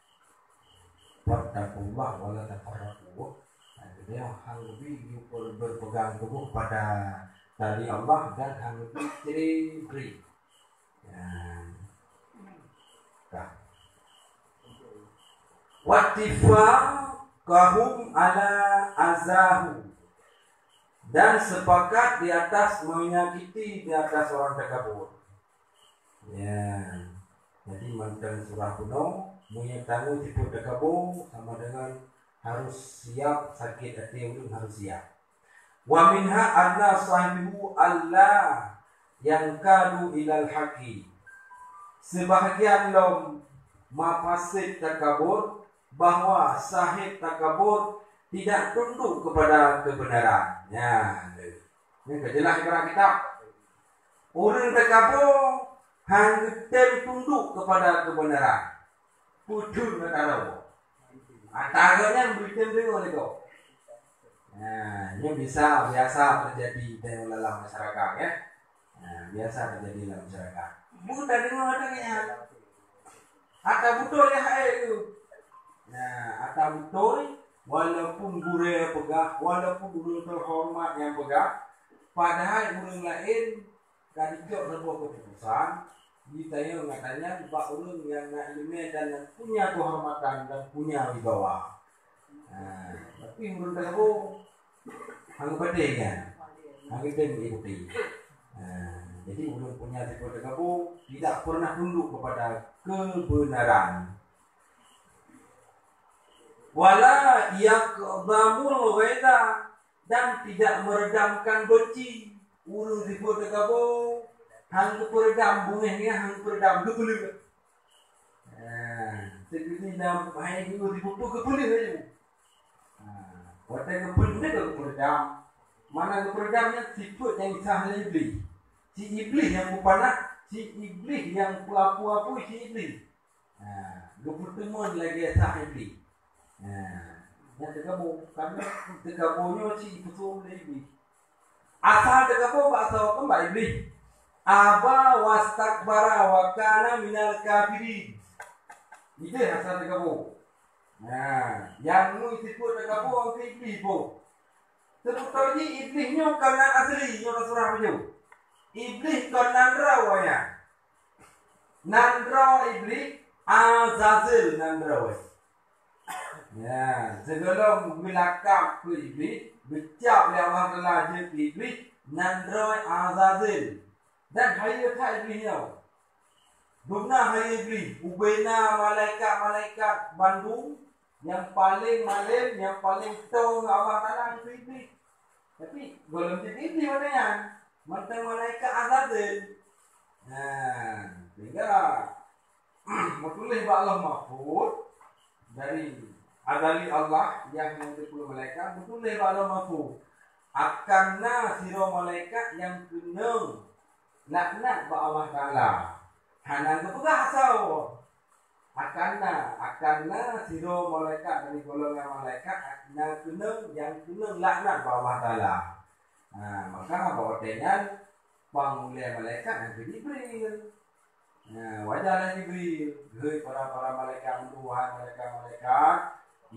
Fattaqullaha wa la tafarraqu. Jadi hang lebih berpegang teguh pada tali Allah dan hang lebih ciri-ciri. Ya. Nah. Wattifaqahum ala azahu, dan sepakat di atas menyakiti di atas orang takabur. Ya. Jadi mantong surah bunoe, meunyoe tanggong sifeuet takabur sama dengan harus siap sakit hati, ulun harus siap. Wa minha anna sahibu Allah yang kadu ilal haqi. Sebahagian lom mafasid takabur bahwa sahib takabur tidak tunduk kepada kebenaran. Ya, ini jelas ibarat kitab. Ureuëng takabur hang geutem tunduk kepada kebenaran. Pucun kata roh. Atawa nyan beutem deungoe lé gob. Nah, nyoe bisa biasa terjadi dalam masyarakat ya. Nah, biasa terjadi dalam masyarakat. Bukan deungoe ada nyan. Ata beutôi ya hai tu. Nah, ata beutôi walaupun gurée peugah, walaupun ureuëng terhormat yang peugah, padahal ureuëng lain ka dijok saboh keputusan, jitanyong ngatanya bak ureuëng nyang na iéleumé dan nyang punya keuhormatan dan punya wibawa. Ha, tapi ureuëng takabur hang geupatéh nyan, hang geutem ikuti. Ha, jadi ureuëng punya sifeuet takabur tidak pernah tunduk kepada kebenaran. Wala yaqdamul ghaidha, dan tidak meredamkan benci. Ureuëng sifeuet takabur hang geupeuredam beungéh nyan, hang geupeuredam, geupeuleueh. Ha, seubini na hai ureuëng sifeuet geupeuleue laju. Ha, watée geupeuleue ka geupeuredam. Mana geupeuredam nyan sifeuet nyang sah lé Iblih. Si Iblih nyang meupanah, si Iblih nyang peuapui-apui si Iblih. Ha, geupeuteumon lagée sah Iblih. Ha, nyang takabur, karena takabur nyoe cit ipeusuruh lé Iblih. Asal takabur bak soe? Kan bak Iblih. Aba wastakbara wa kana minal kafirin. Itu asal takabur. Nah, nyang meusifeuet takabur keu Iblih boh. Seubeutoe jih Iblih nyoe kon nan asli, nyoe ka surah beujoe. Iblih kon nan droe nyan. Nan droe Iblih, Azazel nan droe. Ya, sigohlom geulakab keu Iblih, geucab lé Allah Taala jeuet keu Iblih, nan droe Azazel. Dan hayeu that Iblih nyoe. Dumna hayeu Iblih, ubena malaikat-malaikat bandum, nyang paleng malem, nyang paleng toe ngon Allah Taala keu Iblih. Tapi gohlom jeuet Iblih watée nyan, mantong malaikat Azazel. Nah, sehingga meutuléh bak Lauh Mahfuz dari azali Allah nyang geuteupeue malaikat, meutuléh bak Lauh Mahfuz akan na sidroe malaikat nyang keunong laknat bak Allah Taala. Hana geupeugah asoe. Akan na, akan na sidroe malaikat dari golongan malaikat nyang keunong, nyang keunong laknat bak Allah Taala. Nah, maka bak watée nyan pang ulée malaikat nyang keu Jibril. Nah, wajar lah Jibril, "Hei para-para malaikat mandum, wahai malaikat-malaikat,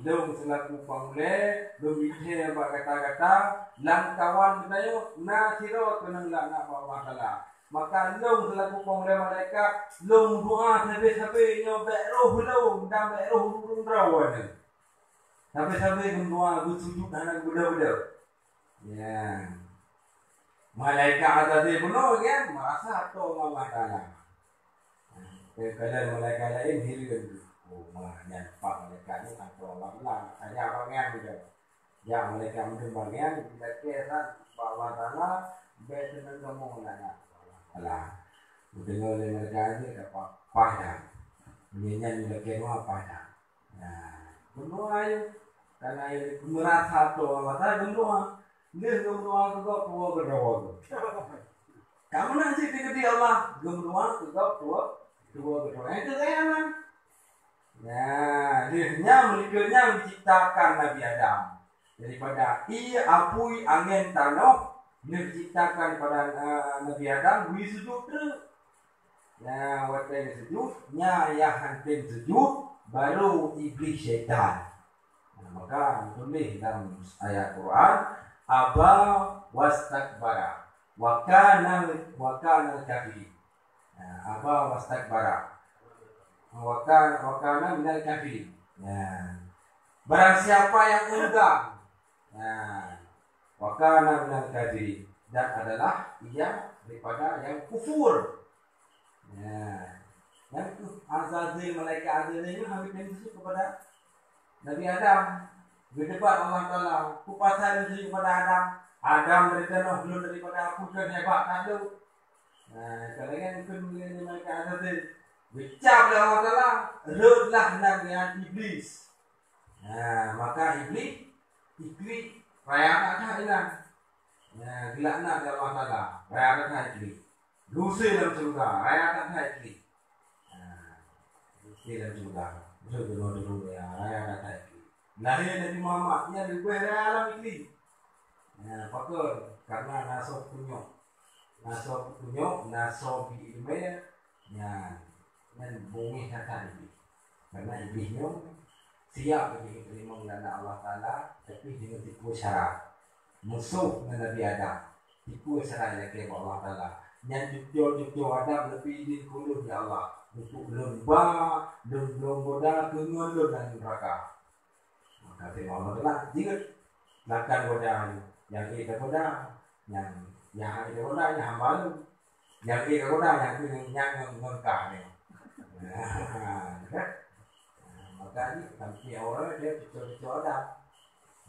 lôn seulaku pang ulée, lôn jitée bak gata-gata, lam kawan geutanyoe na sidroe keunong laknat bak Allah Taala. Maka lôn seulaku pang ulée malaikat, lôn doa sabe-sabe nyoe bék roh lôn dan bék roh ureuëng droe nyoe." Sabe-sabe lôn doa beusujut hana beudôh-beudôh. Ya. Malaikat Azazel bunoe kan merasa atoe ngon Allah Taala. Kadang malaikat laén hireuen, "Oh, ma nyan pat malaikat nyoe atoe ngon Allah Taala, tanya bak nyan." Jak malaikat mandum bak nyan, dilakée that bak Allah Taala, bék teunang kamoe ngon Allah Taala. Deungoe lé malaikat nyan ka pa-, paih that. Meunyoe nyan lakée dua paih that. Nah, geudoa ayu. Karena ayu meurasa toh Allah Taala geudoa. Lheueh geudoa keu gob tuwoe geudoa. Kamu nak cit di Allah, geudoa keu gob tuwoe, tuwoe geudoa. Itu kan? Nah, lheueh nyan, meunyoe nyan diciptakan Nabi Adam. Daripada ié, apui, angén, tanoh, lheueh diciptakan pada, eh, Nabi Adam, geusujut treuk. Nah, watée geusujut, nyan nyang han tem sujut, baru Iblih syaitan. Nah, maka geutuléh lam ayat Quran, "Aba wastakbara, wa kana, wa kana kafirin." Nah, "Aba wastakbara, wa kana, wa kana minal kafirin." Nah, barang siapa yang enggan, nah, "Wa kana minal kafirin," dan adalah ia daripada yang kufur. Nah, dan tu Azazil, malaikat Azazil ni hana tem sujut kepada Nabi Adam. Geudebat Allah Taala, "Peue pasal sujut kepada Adam? Adam dari tanoh, ulôn daripada apui, kan hebat that lôn." Nah, kadang-kadang mungkin malaikat Azazil geucab lé Allah Taala, rhotlah nan nyan Iblis. Nah, maka Iblis, Iblis raya that inan. Nah, geulaknat lé Allah Taala, raya that Iblis. Geusé lam syeuruga, raya that Iblis. Nah, geusé lam syeuruga, geusé lam syeuruga, raya that Iblis. Lahé Nabi Muhammad, nyan leubeh raya lam Iblis. Nah, pakon? Karena na soe peunyok. Na soe peunyok, na soe bi ileumèe, nyan, nyan beungéh that Iblis. Karena Iblis nyoe siap jiteurimong lé Allah Taala, tapi deungon tipu cara. Musoh ngon Nabi Adam, tipu cara ilakèe bak Allah Taala. Nyan cuco-cuco Adam leubeh idin keu ulôn, ya Allah, untuk lôn ba, lôn bloe goda keu ngon lôn lam neuraka. Maka teuma Allah Taala jeuet lakan goda nyan, nyang ék tagoda, nyang, nyang han ék tagoda, nyang hamba lôn. Nyang ék tagoda, nyang tu nyang, nyang ngon, ngon kah nyoe. Nah, kan? Maka ni sampai orang dia cucuk-cucuk Adam.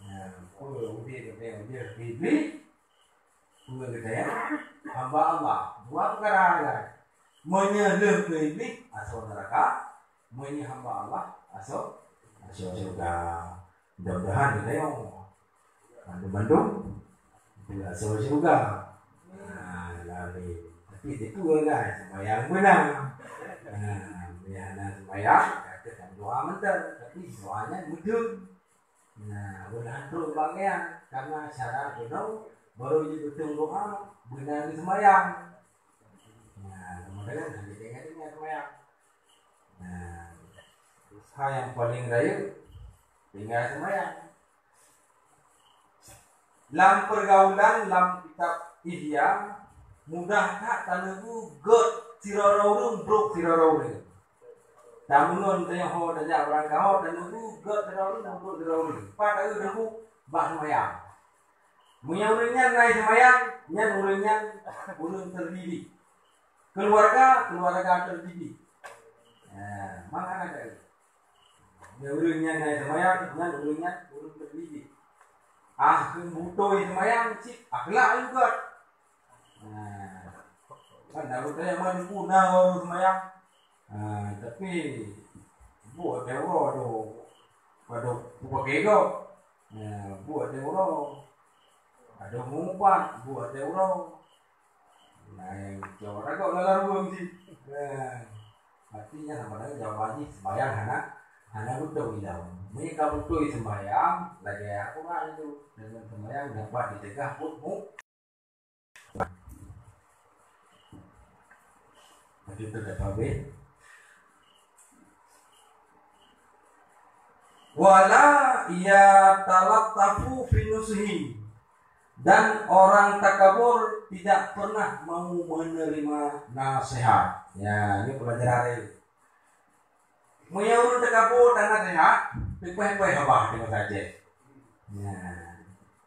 Nah, peue udép dia, dia Iblis, peue geutanyoe? Hamba Allah. Dua peukara kan. Meunyoe lheueh keu Iblis, asoe neuraka. Meunyoe hamba Allah, asoe, asoe syeuruga. Mudah-mudahan geutanyoe mandum-mandum asoe syeuruga. Nah, amin. Tapi teupeu kan, sembahyang beuna. Nah, meunyoe hana sembahyang, ka teuh doa mantong, tapi doa nyan meuteun. Nah, ulôn han trok bak nyan, karena syarat keunoe baru jipeutong doa, beuna geuseumbahyang. Nah, kemudian hana tinggai-tinggai seumbahyang. Nah, dosa nyang paleng rayeuk, tinggai seumbahyang. Lam peurgaulan lam kitab Ihya, mudah that taneuk gét sidroe ureueng brok sidroe ureueng. Tameungon tanyoe ho tajak beurangkaho, taneuk gét sidroe ureueng brok sidroe ureueng. Pat taeu deungon bak seumbahyang. Meunyoe ureueng nyan na seumayang, nyan ureueng nyan ureueng teudidik. Keuluwarga, keuluwarga teudidik. Nah, maka ada. Meunyoe ureueng nyan na seumayang, nyan ureueng nyan ureueng teudidik. Ah, keu beutôi seumayang cit akhlak juga. Nah, kan dak beutôi nyang mana pun na ureueng seumayang. Ah, tapi buet dewa tu pada pupake gop. Nah, buet teuh uroe. Adoh meuupat, buet teuh uroe. Nah, nyang cok ragoe lam rueng cit. Nah, artinya sama dengan jawaban jih, sembahyang hana, hana beutôi ilong. Meunyoe ka beutôi sembahyang, lagèe Al-Quran tu. Dengan sembahyang dapat dicegah buet mu-, Begitu dah paham, eh? Wala yatalattafu fi nusuhi. Dan orang takabur tidak pernah mau menerima nasihat. Ya, ini pelajaran hari ini. Meunyoe ureueng takabur dan nasihat, dipoh-poh haba deungon saja. Ya.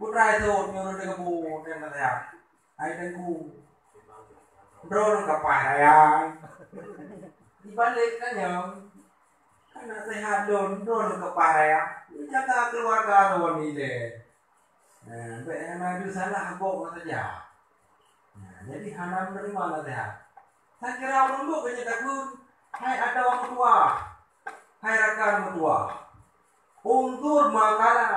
Putra itu meunyoe ureueng takabur dan nasihat. Hai Teungku, droeneuh ka paih raya. Dibalik ka nyoe, ka naseuhat lôn, droeneuh ka paih raya. Jaga keuluwarga droeneuh ilèe. Nah, bèk hana salah gob saja. Nah, jadi hana meuneurimong naseuhat. Sangkira ureuëng bôh keuneuk takheun, hai adoe meutuwah, hai rakan meutuwah. Unzur ma qala,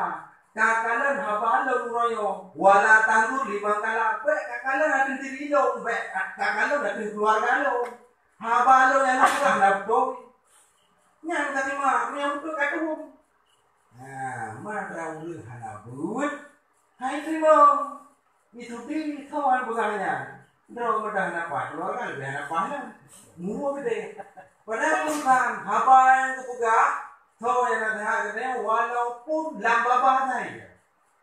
ka kalon haba lôn uroe nyoe, wala tanzur liman qala, bék ka kalon ateueh diri lôn, bék ka kalon ateueh keuluwarga lôn. Haba lôn nyang lôn peugah na beutôi. Nyang ka teurimong, nyang beutôi ka tuwö. Nah, mata ureuëng hana buet, hai teurimong. Itu di kawan peugah nyan. Droe meudah na paih, keuluwarga leubeh hana paih lom. Muruah geude. Padahai bukan, haba nyang geupeugah, soe nyang naseuhat geutanyoe, walaupun lam babah saja.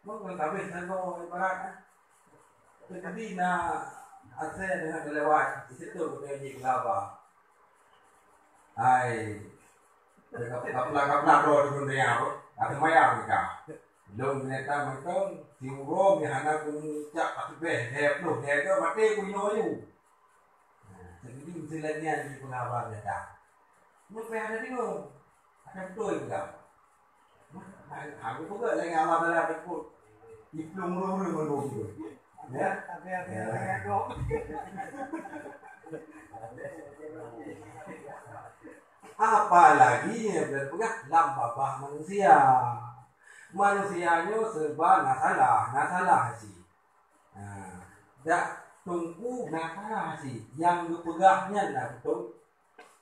Mungkin kabeh sagoe ibarat, eh. Teukeudi na asèe deungon teulewat, di situ geutanyoe jih geulaba. Hai, kapla-kapla droe deungon donya tu, ka seumayang meuka. Lôn binatang mantong, siuroe nyang hana kumucak ka sibeh, lhèe ploh, lhèe dua maté kuinoe aju. Nah, teukeudi meusilat nyan jipeugah haba gata. Nyoe payah tadeungoe. Ada beutôi peugah. Aku peugah lagèe Allah Taala teupot. Iplueng ureuëng-ureuëng mandum tu. Ya. Apalagi ya, peugah lam babah manusia. Manusia nyoe serba na salah, na salah cit. Ha, dak teungku na salah cit. Nyang geupeugah nyan na beutôi.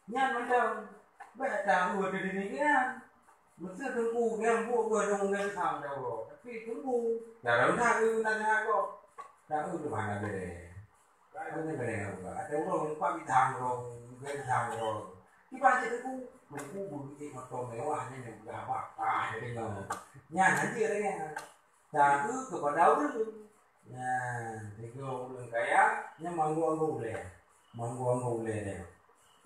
Nyan mantong, bék taeu ateueh diri geuh nyan. Meuseu teungku geuh buet geuh dong geuh sang dawa, tapi teungku, dalam taeu naseuhat gob. Taeu tu hana bèrèh. Taeu nyan bèrèh geuh. Ada ureuëng lupa bidang rong, geuh bidang rong. Kiban cit teungku, teungku beugeucit moto mewah nyan nyang peugah haba, ah, deungoe. Nyan hanjeuet lagèe nyan. Taeu keupada ureuëng. Nyan, tiga ureuëng kaya, nyan manggong-anggong ulèe. Manggong-anggong ulèe nyan.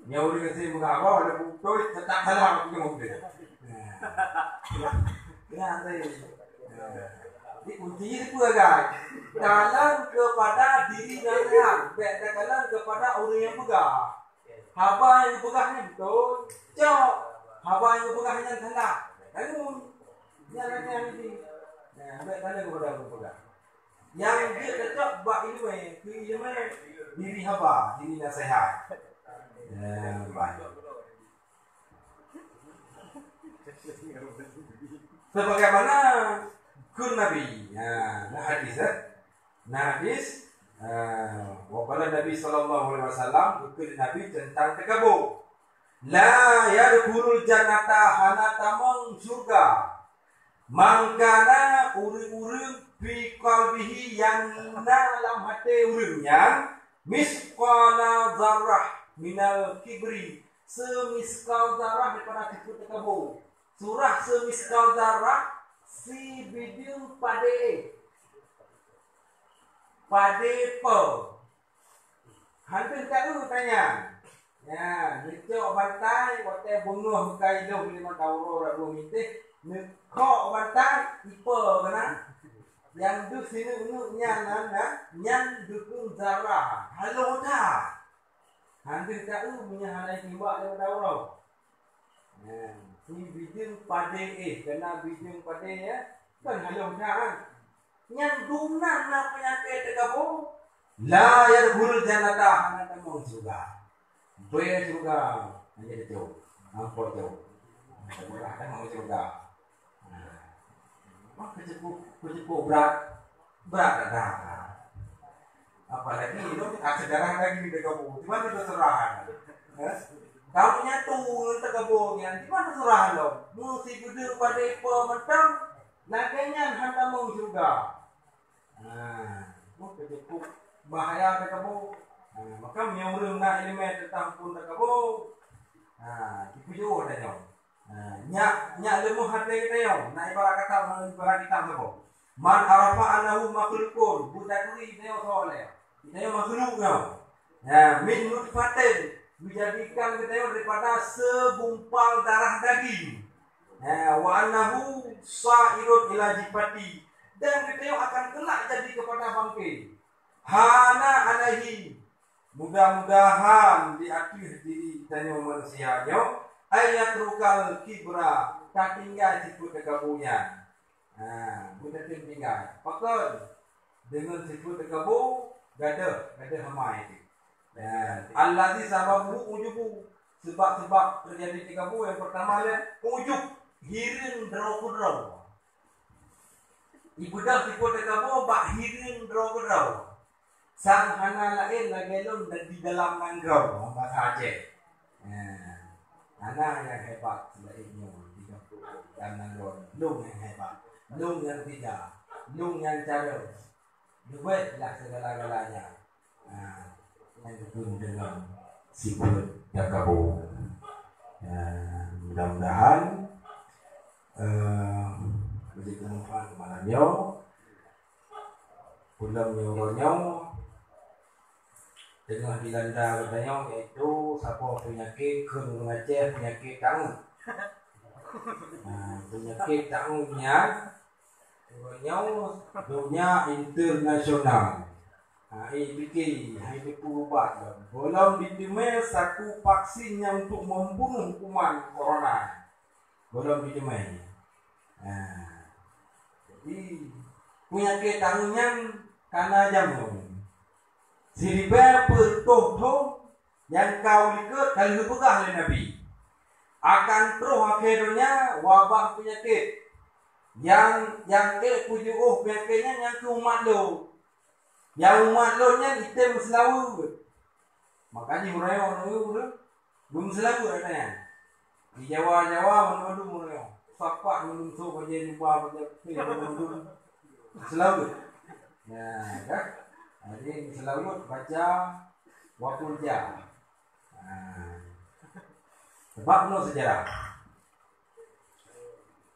Nyan ureuëng gasien meugawa, walaupun beutôi, teutap salah, aku tengok dia. Nyan. Nyan tadi. Nyan. Jadi, kunci ni peue, guys? Kalon keupada diri nyang sehat, bék takalon keupada ureuëng nyang peugah. Haba nyang geupeugah nyan beutôi, cok. Haba nyang geupeugah nyan salah, tanggong. Nyan lagèe nyan. Nah, bék kalon keupada ureuëng peugah. Nyang jeuet cocok bak ileumèe, keu ileumèe diri haba, diri naseuhat. Nah, baik. Sebagaimana kheun Nabi, nah, na hadis, eh? Na hadis, eh, wa qala Nabi sallallahu alaihi wasallam, geukheun Nabi teuntang teukabô. La yadkhulul jannata, hana tamong syurga. Man kana, ureuëng-ureuëng fi qalbihi, nyang na lam até ureuëng nyan misqala dzarrah minal kibri, seumiskal dzarrah daripada sifeuet teukabô. Surah seumiskal dzarrah, sibideung padé. Padé peue? Hana teuka ureuëng tanya. Nyan, neucok bantai, watèe beungoh meuka ilông limong tauro rot dua minteh, neukhok bantai, ipe keunan. Nyang deuh sineuk-neuk nyan nan, na, nyan geukheun dzarrah. Haloh that. Hana teuka ureuëng meunyo hana jitimbak limong tauro. Nyan, si bideung padé éh, keunan bideung padé, ya. Kan haloh that. Nyang dumnan na peunyakét teukabô, la yadkhulul jannata, hana tamong syeuruga. Bèe syeuruga, hana teucok, amphon cok. Hana tamong syeuruga. Wah, keuceupok, keuceupok brat, brat that. Apalagi lôn ka seujarah lagi teukabô. Di mana teuseurah? Eh? Kamu nyatu ngon teukabô nyan, di mana teuseurah lôn? Meusibeudeuh padé peue mantong, lagèe nyan hana tamong syeuruga. Nah, oh, keuceupok bahaya teukabô. Nah, maka meunyoe ureuëng na ileumèe teuntang phon teukabô, nah, jipeujeuet tanyoe. Nah, nyak, nyak leumoh até geutanyoe, na ibarat kata, ibarat kitab saboh. Man arafa annahu makhluqun, buta turi geutanyoe soe lé. Geutanyoe makhluk nyoe. Ya, min nutfatin, geujadikan geutanyoe daripada seugumpal darah daging. Ya, wa annahu sa'irun ila jifati, dan geutanyoe akan kelak jadi kepada bangke. Hana alaihi, mudah-mudahan di ateueh diri tanyoe manusia nyoe, ayatrukal kibra, tatinggai sifeuet teukabô nyan. Ha, beutatem tinggai. Pakon? Deungon sifeuet teukabô, gadoh, gadoh amai teuh. Ya, allazi sababuhu ujubu. Sebab-sebab teujadi teukabô nyang peurtama lé ujub, hireuen droe keudroe. Ibeudôh teukabô bak hireuen droe keudroe. Sang hana laén lagée lôn di dalam nanggroe, basa Aceh. Nah, hana nyang hebat selain nyoe di kampung dan nanggroe. Lôn nyang hebat, lôn nyang teuga, lôn nyang carông. Leubeh lah segala-galanya. Nah, nyang geupeudeungoe sifeuet takabô. Nah, mudah-mudahan, eh, beujeuet keumanfaat keu malam nyoe. Ulôn nyoe uroe nyoe teungoh dilanda geutanyoe, yaitu saboh peunyakét kheun ureuëng Aceh, peunyakét tangueng. Nah, peunyakét tangueng nyan uroe nyoe donya internasional. Hai pike, hai teupeu ubat lom. Gohlom jiteumé sapeue vaksin nyang untuk membunuh kuman corona. Gohlom jiteumé. Nah, jadi peunyakét tangueng nyan kana jameun. Siribée peuet reutôh thon nyang ka u likot ka lheueh geupeugah lé Nabi, akan troh akhé donya wabah peunyakét nyang, nyang ék peujiôh peunyakét nyan nyang keu umat lôn. Nyang umat lôn nyan item meuseulaweuet. Maka jih meurayeuk ureuëng-ureuëng beumeuseulaweuet ata nyan. Di Jawa-Jawa mandum-mandum meurayeuk. Sapat mandum sôk bajée jubah, bajée putih, mandum-mandum meuseulaweuet. Nah, kan? Jadi meuseulaweuet baca wa qul ja. Nah. Sebab nyoe seujarah.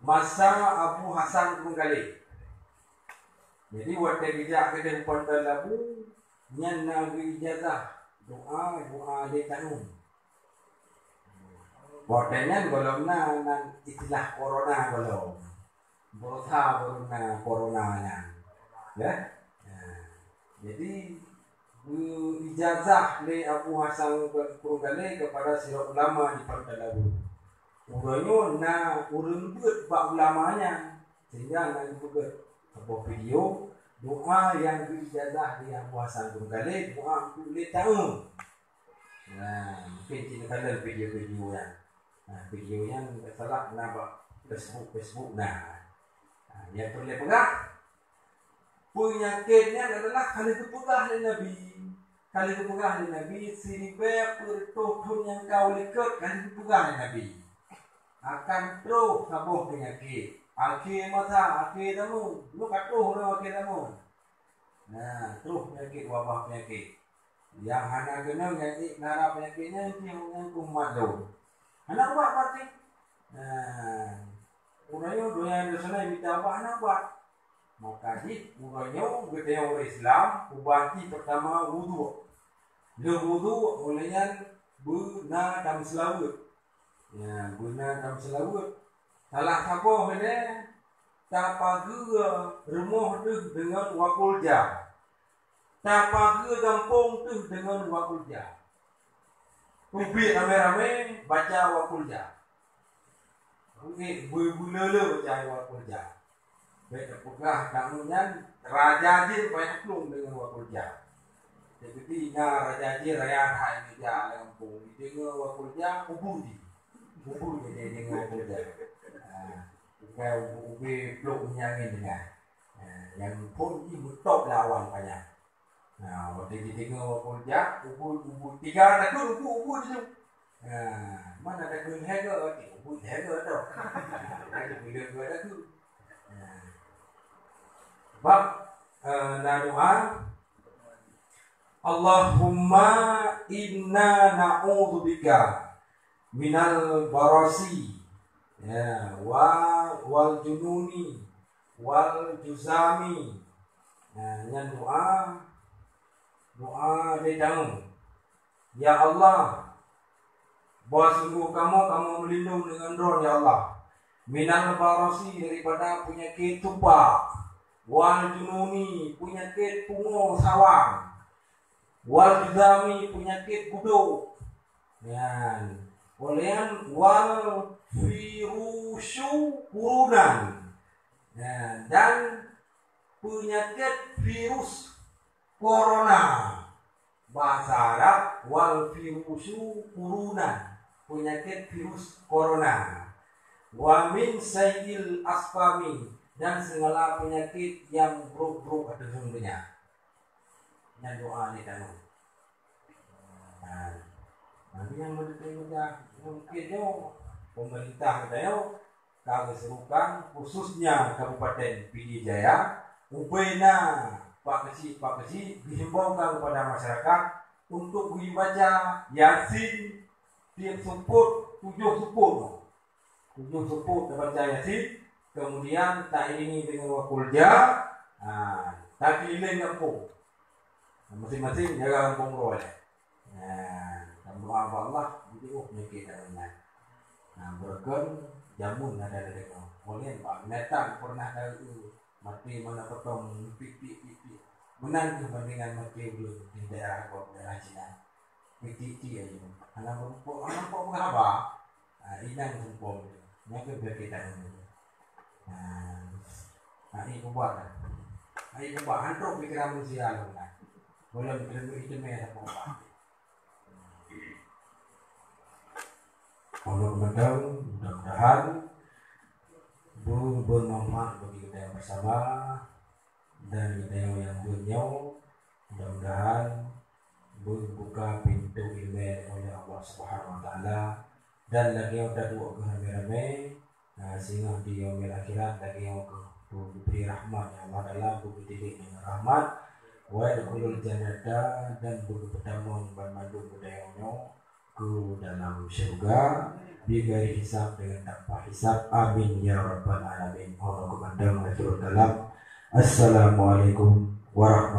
Masa Abu Hasan Krueng Galeh. Jadi watée geujak keudeh u Pantai Labu, nyan na geu ijazah doa, doa lé tangueng. Watée nyan gohlom na nan istilah corona gohlom. Beureusaha baru na corona nyan. Ya? Nah, jadi geu ijazah lé Abu Hasan Krueng Galeh kepada sidroe ulama di Pantai Labu. Uroe nyoe na ureuëng beuet bak ulama nyan, sehingga na geupeugét saboh video doa nyang geu ijazah lé Abu Hasan Krueng Galeh, doa untuk lé tangueng. Nah, mungkin cit neukalon video-video nyan. Nah, video nyan salah na bak Facebook, Facebook na. Nah, nyang peureulée peugah, peunyakét nyan adalah ka lheueh geupeugah lé Nabi. Ka lheueh geupeugah lé Nabi, siribée peuet reutôh thon nyang ka u likot ka lheueh geupeugah lé Nabi. Akan troh saboh peunyakét. Akhé masa, akhé zaman. Nyoe ka troh nyoe akhé zaman. Nah, troh peunyakét, wabah peunyakét. Nyang hana keunong nyang ék nara peunyakét nyan, nyan keu umat lôn. Hana ubat berarti. Nah, uroe nyoe donya internasional mita ubat hana ubat. Maka jih uroe nyoe geutanyoe ureuëng Islam, ubat jih peurtama wudhu. Lheueh wudhu, ulée nyan beuna tameuseulaweuet. Ya, beuna tameuseulaweuet. Salah saboh ilée tapageue rumoh teuh deungon wa qul ja. Tapageue gampông teuh deungon wa qul ja. Teubiet ramé-ramé baca wa qul ja. Beu-, beu-, beuleu-leu baca wa qul ja. Bék tapeugah tangueng nyan raja jih banyak plueng deungon wa qul ja. Jadi na raja jih raya that ija lam gampông, deungon wa qul ja, ubui jih. Ubui jih deungon wa qul ja. Ha, bukan ubui plueng nyang angén deungon. Ha, nyang phon jih meutôb lawan panyang. Nah, watée jideungoe wa qul ja, ubui-ubui. Tiga takheun ubui-ubui di situ. Nah, mana takheun hege, ubui hege tu. Kan ubui hege takheun. Nah. Bab, eh, na doa, Allahumma inna na'udzubika minal barasi, ya, wa, wal jununi, wal juzami. Nah, nyan doa, doa lé tangueng. Ya Allah, bahwa sungguh kamoe, kamoe meulindong deungon Droe, ya Allah, minal barasi, daripada peunyakét tupak, wal jununi, peunyakét pungo sawang, wal juzami, peunyakét gudok, nyan, uleuen wal virusu kurunan, nyan, dan peunyakét virus corona. Bahasa Arab, wal virusu corona, penyakit virus corona. Wa min sayyil asqami, dan segala penyakit yang buruk-buruk ateueh donya. Nyan doa ni tanyoe. Nah, nanti yang betul-betul mungkin nyoe pemerintah kita nyoe ka geuserukan khususnya Kabupaten Pidie Jaya, ubena pak keuchik-pak keuchik dihimbaukan kepada masyarakat untuk membaca Yasin tiap seupôt, tujoh seupôt. Tujoh seupôt tabaca Yasin, kemudian tairingi dengan wa qul ja, ha, takeliling gampông. Masing-masing jaga gampông droe. Nah, berdoa bak Allah, jadi oh penyakit dah ringan. Nah, beureukan jamun ada ladang. Oleh bak binatang pernah tahu mati mana potong pik pik pik pik. Meunan tu bandingan mati ulun di daerah Gob, daerah Cina. Pik pik pik aja. Hana berpok, hana berpok berhaba. Ah, inang sempom. Nyan ke berkaitan. Nah, ai kubat. Ai kubat hantu pikiran manusia lu nah. Boleh terima itu meh apa. Untuk betul, mudah-mudahan bu- bermanfaat bagi kita yang bersama dan kita yang, yang dunia. Mudah-mudahan bu- buka pintu ilmu oleh Allah Subhanahu Wa Taala dan lagi yang tak buat ramai-ramai. Nah, singoh di yaumil akhirat lagèe nyoe keuh, geubri rahmat nyang Allah Taala, geubri tilék deungon rahmat, wa yadkhulul jannata, dan geupeutamong banmandum geutanyoe nyoe keu dalam syeuruga, bighairi hisab, deungon tanpa hisab. Amin ya rabbal alamin. Allahumma amin. Akhirul kalam. Assalamualaikum warahmatullahi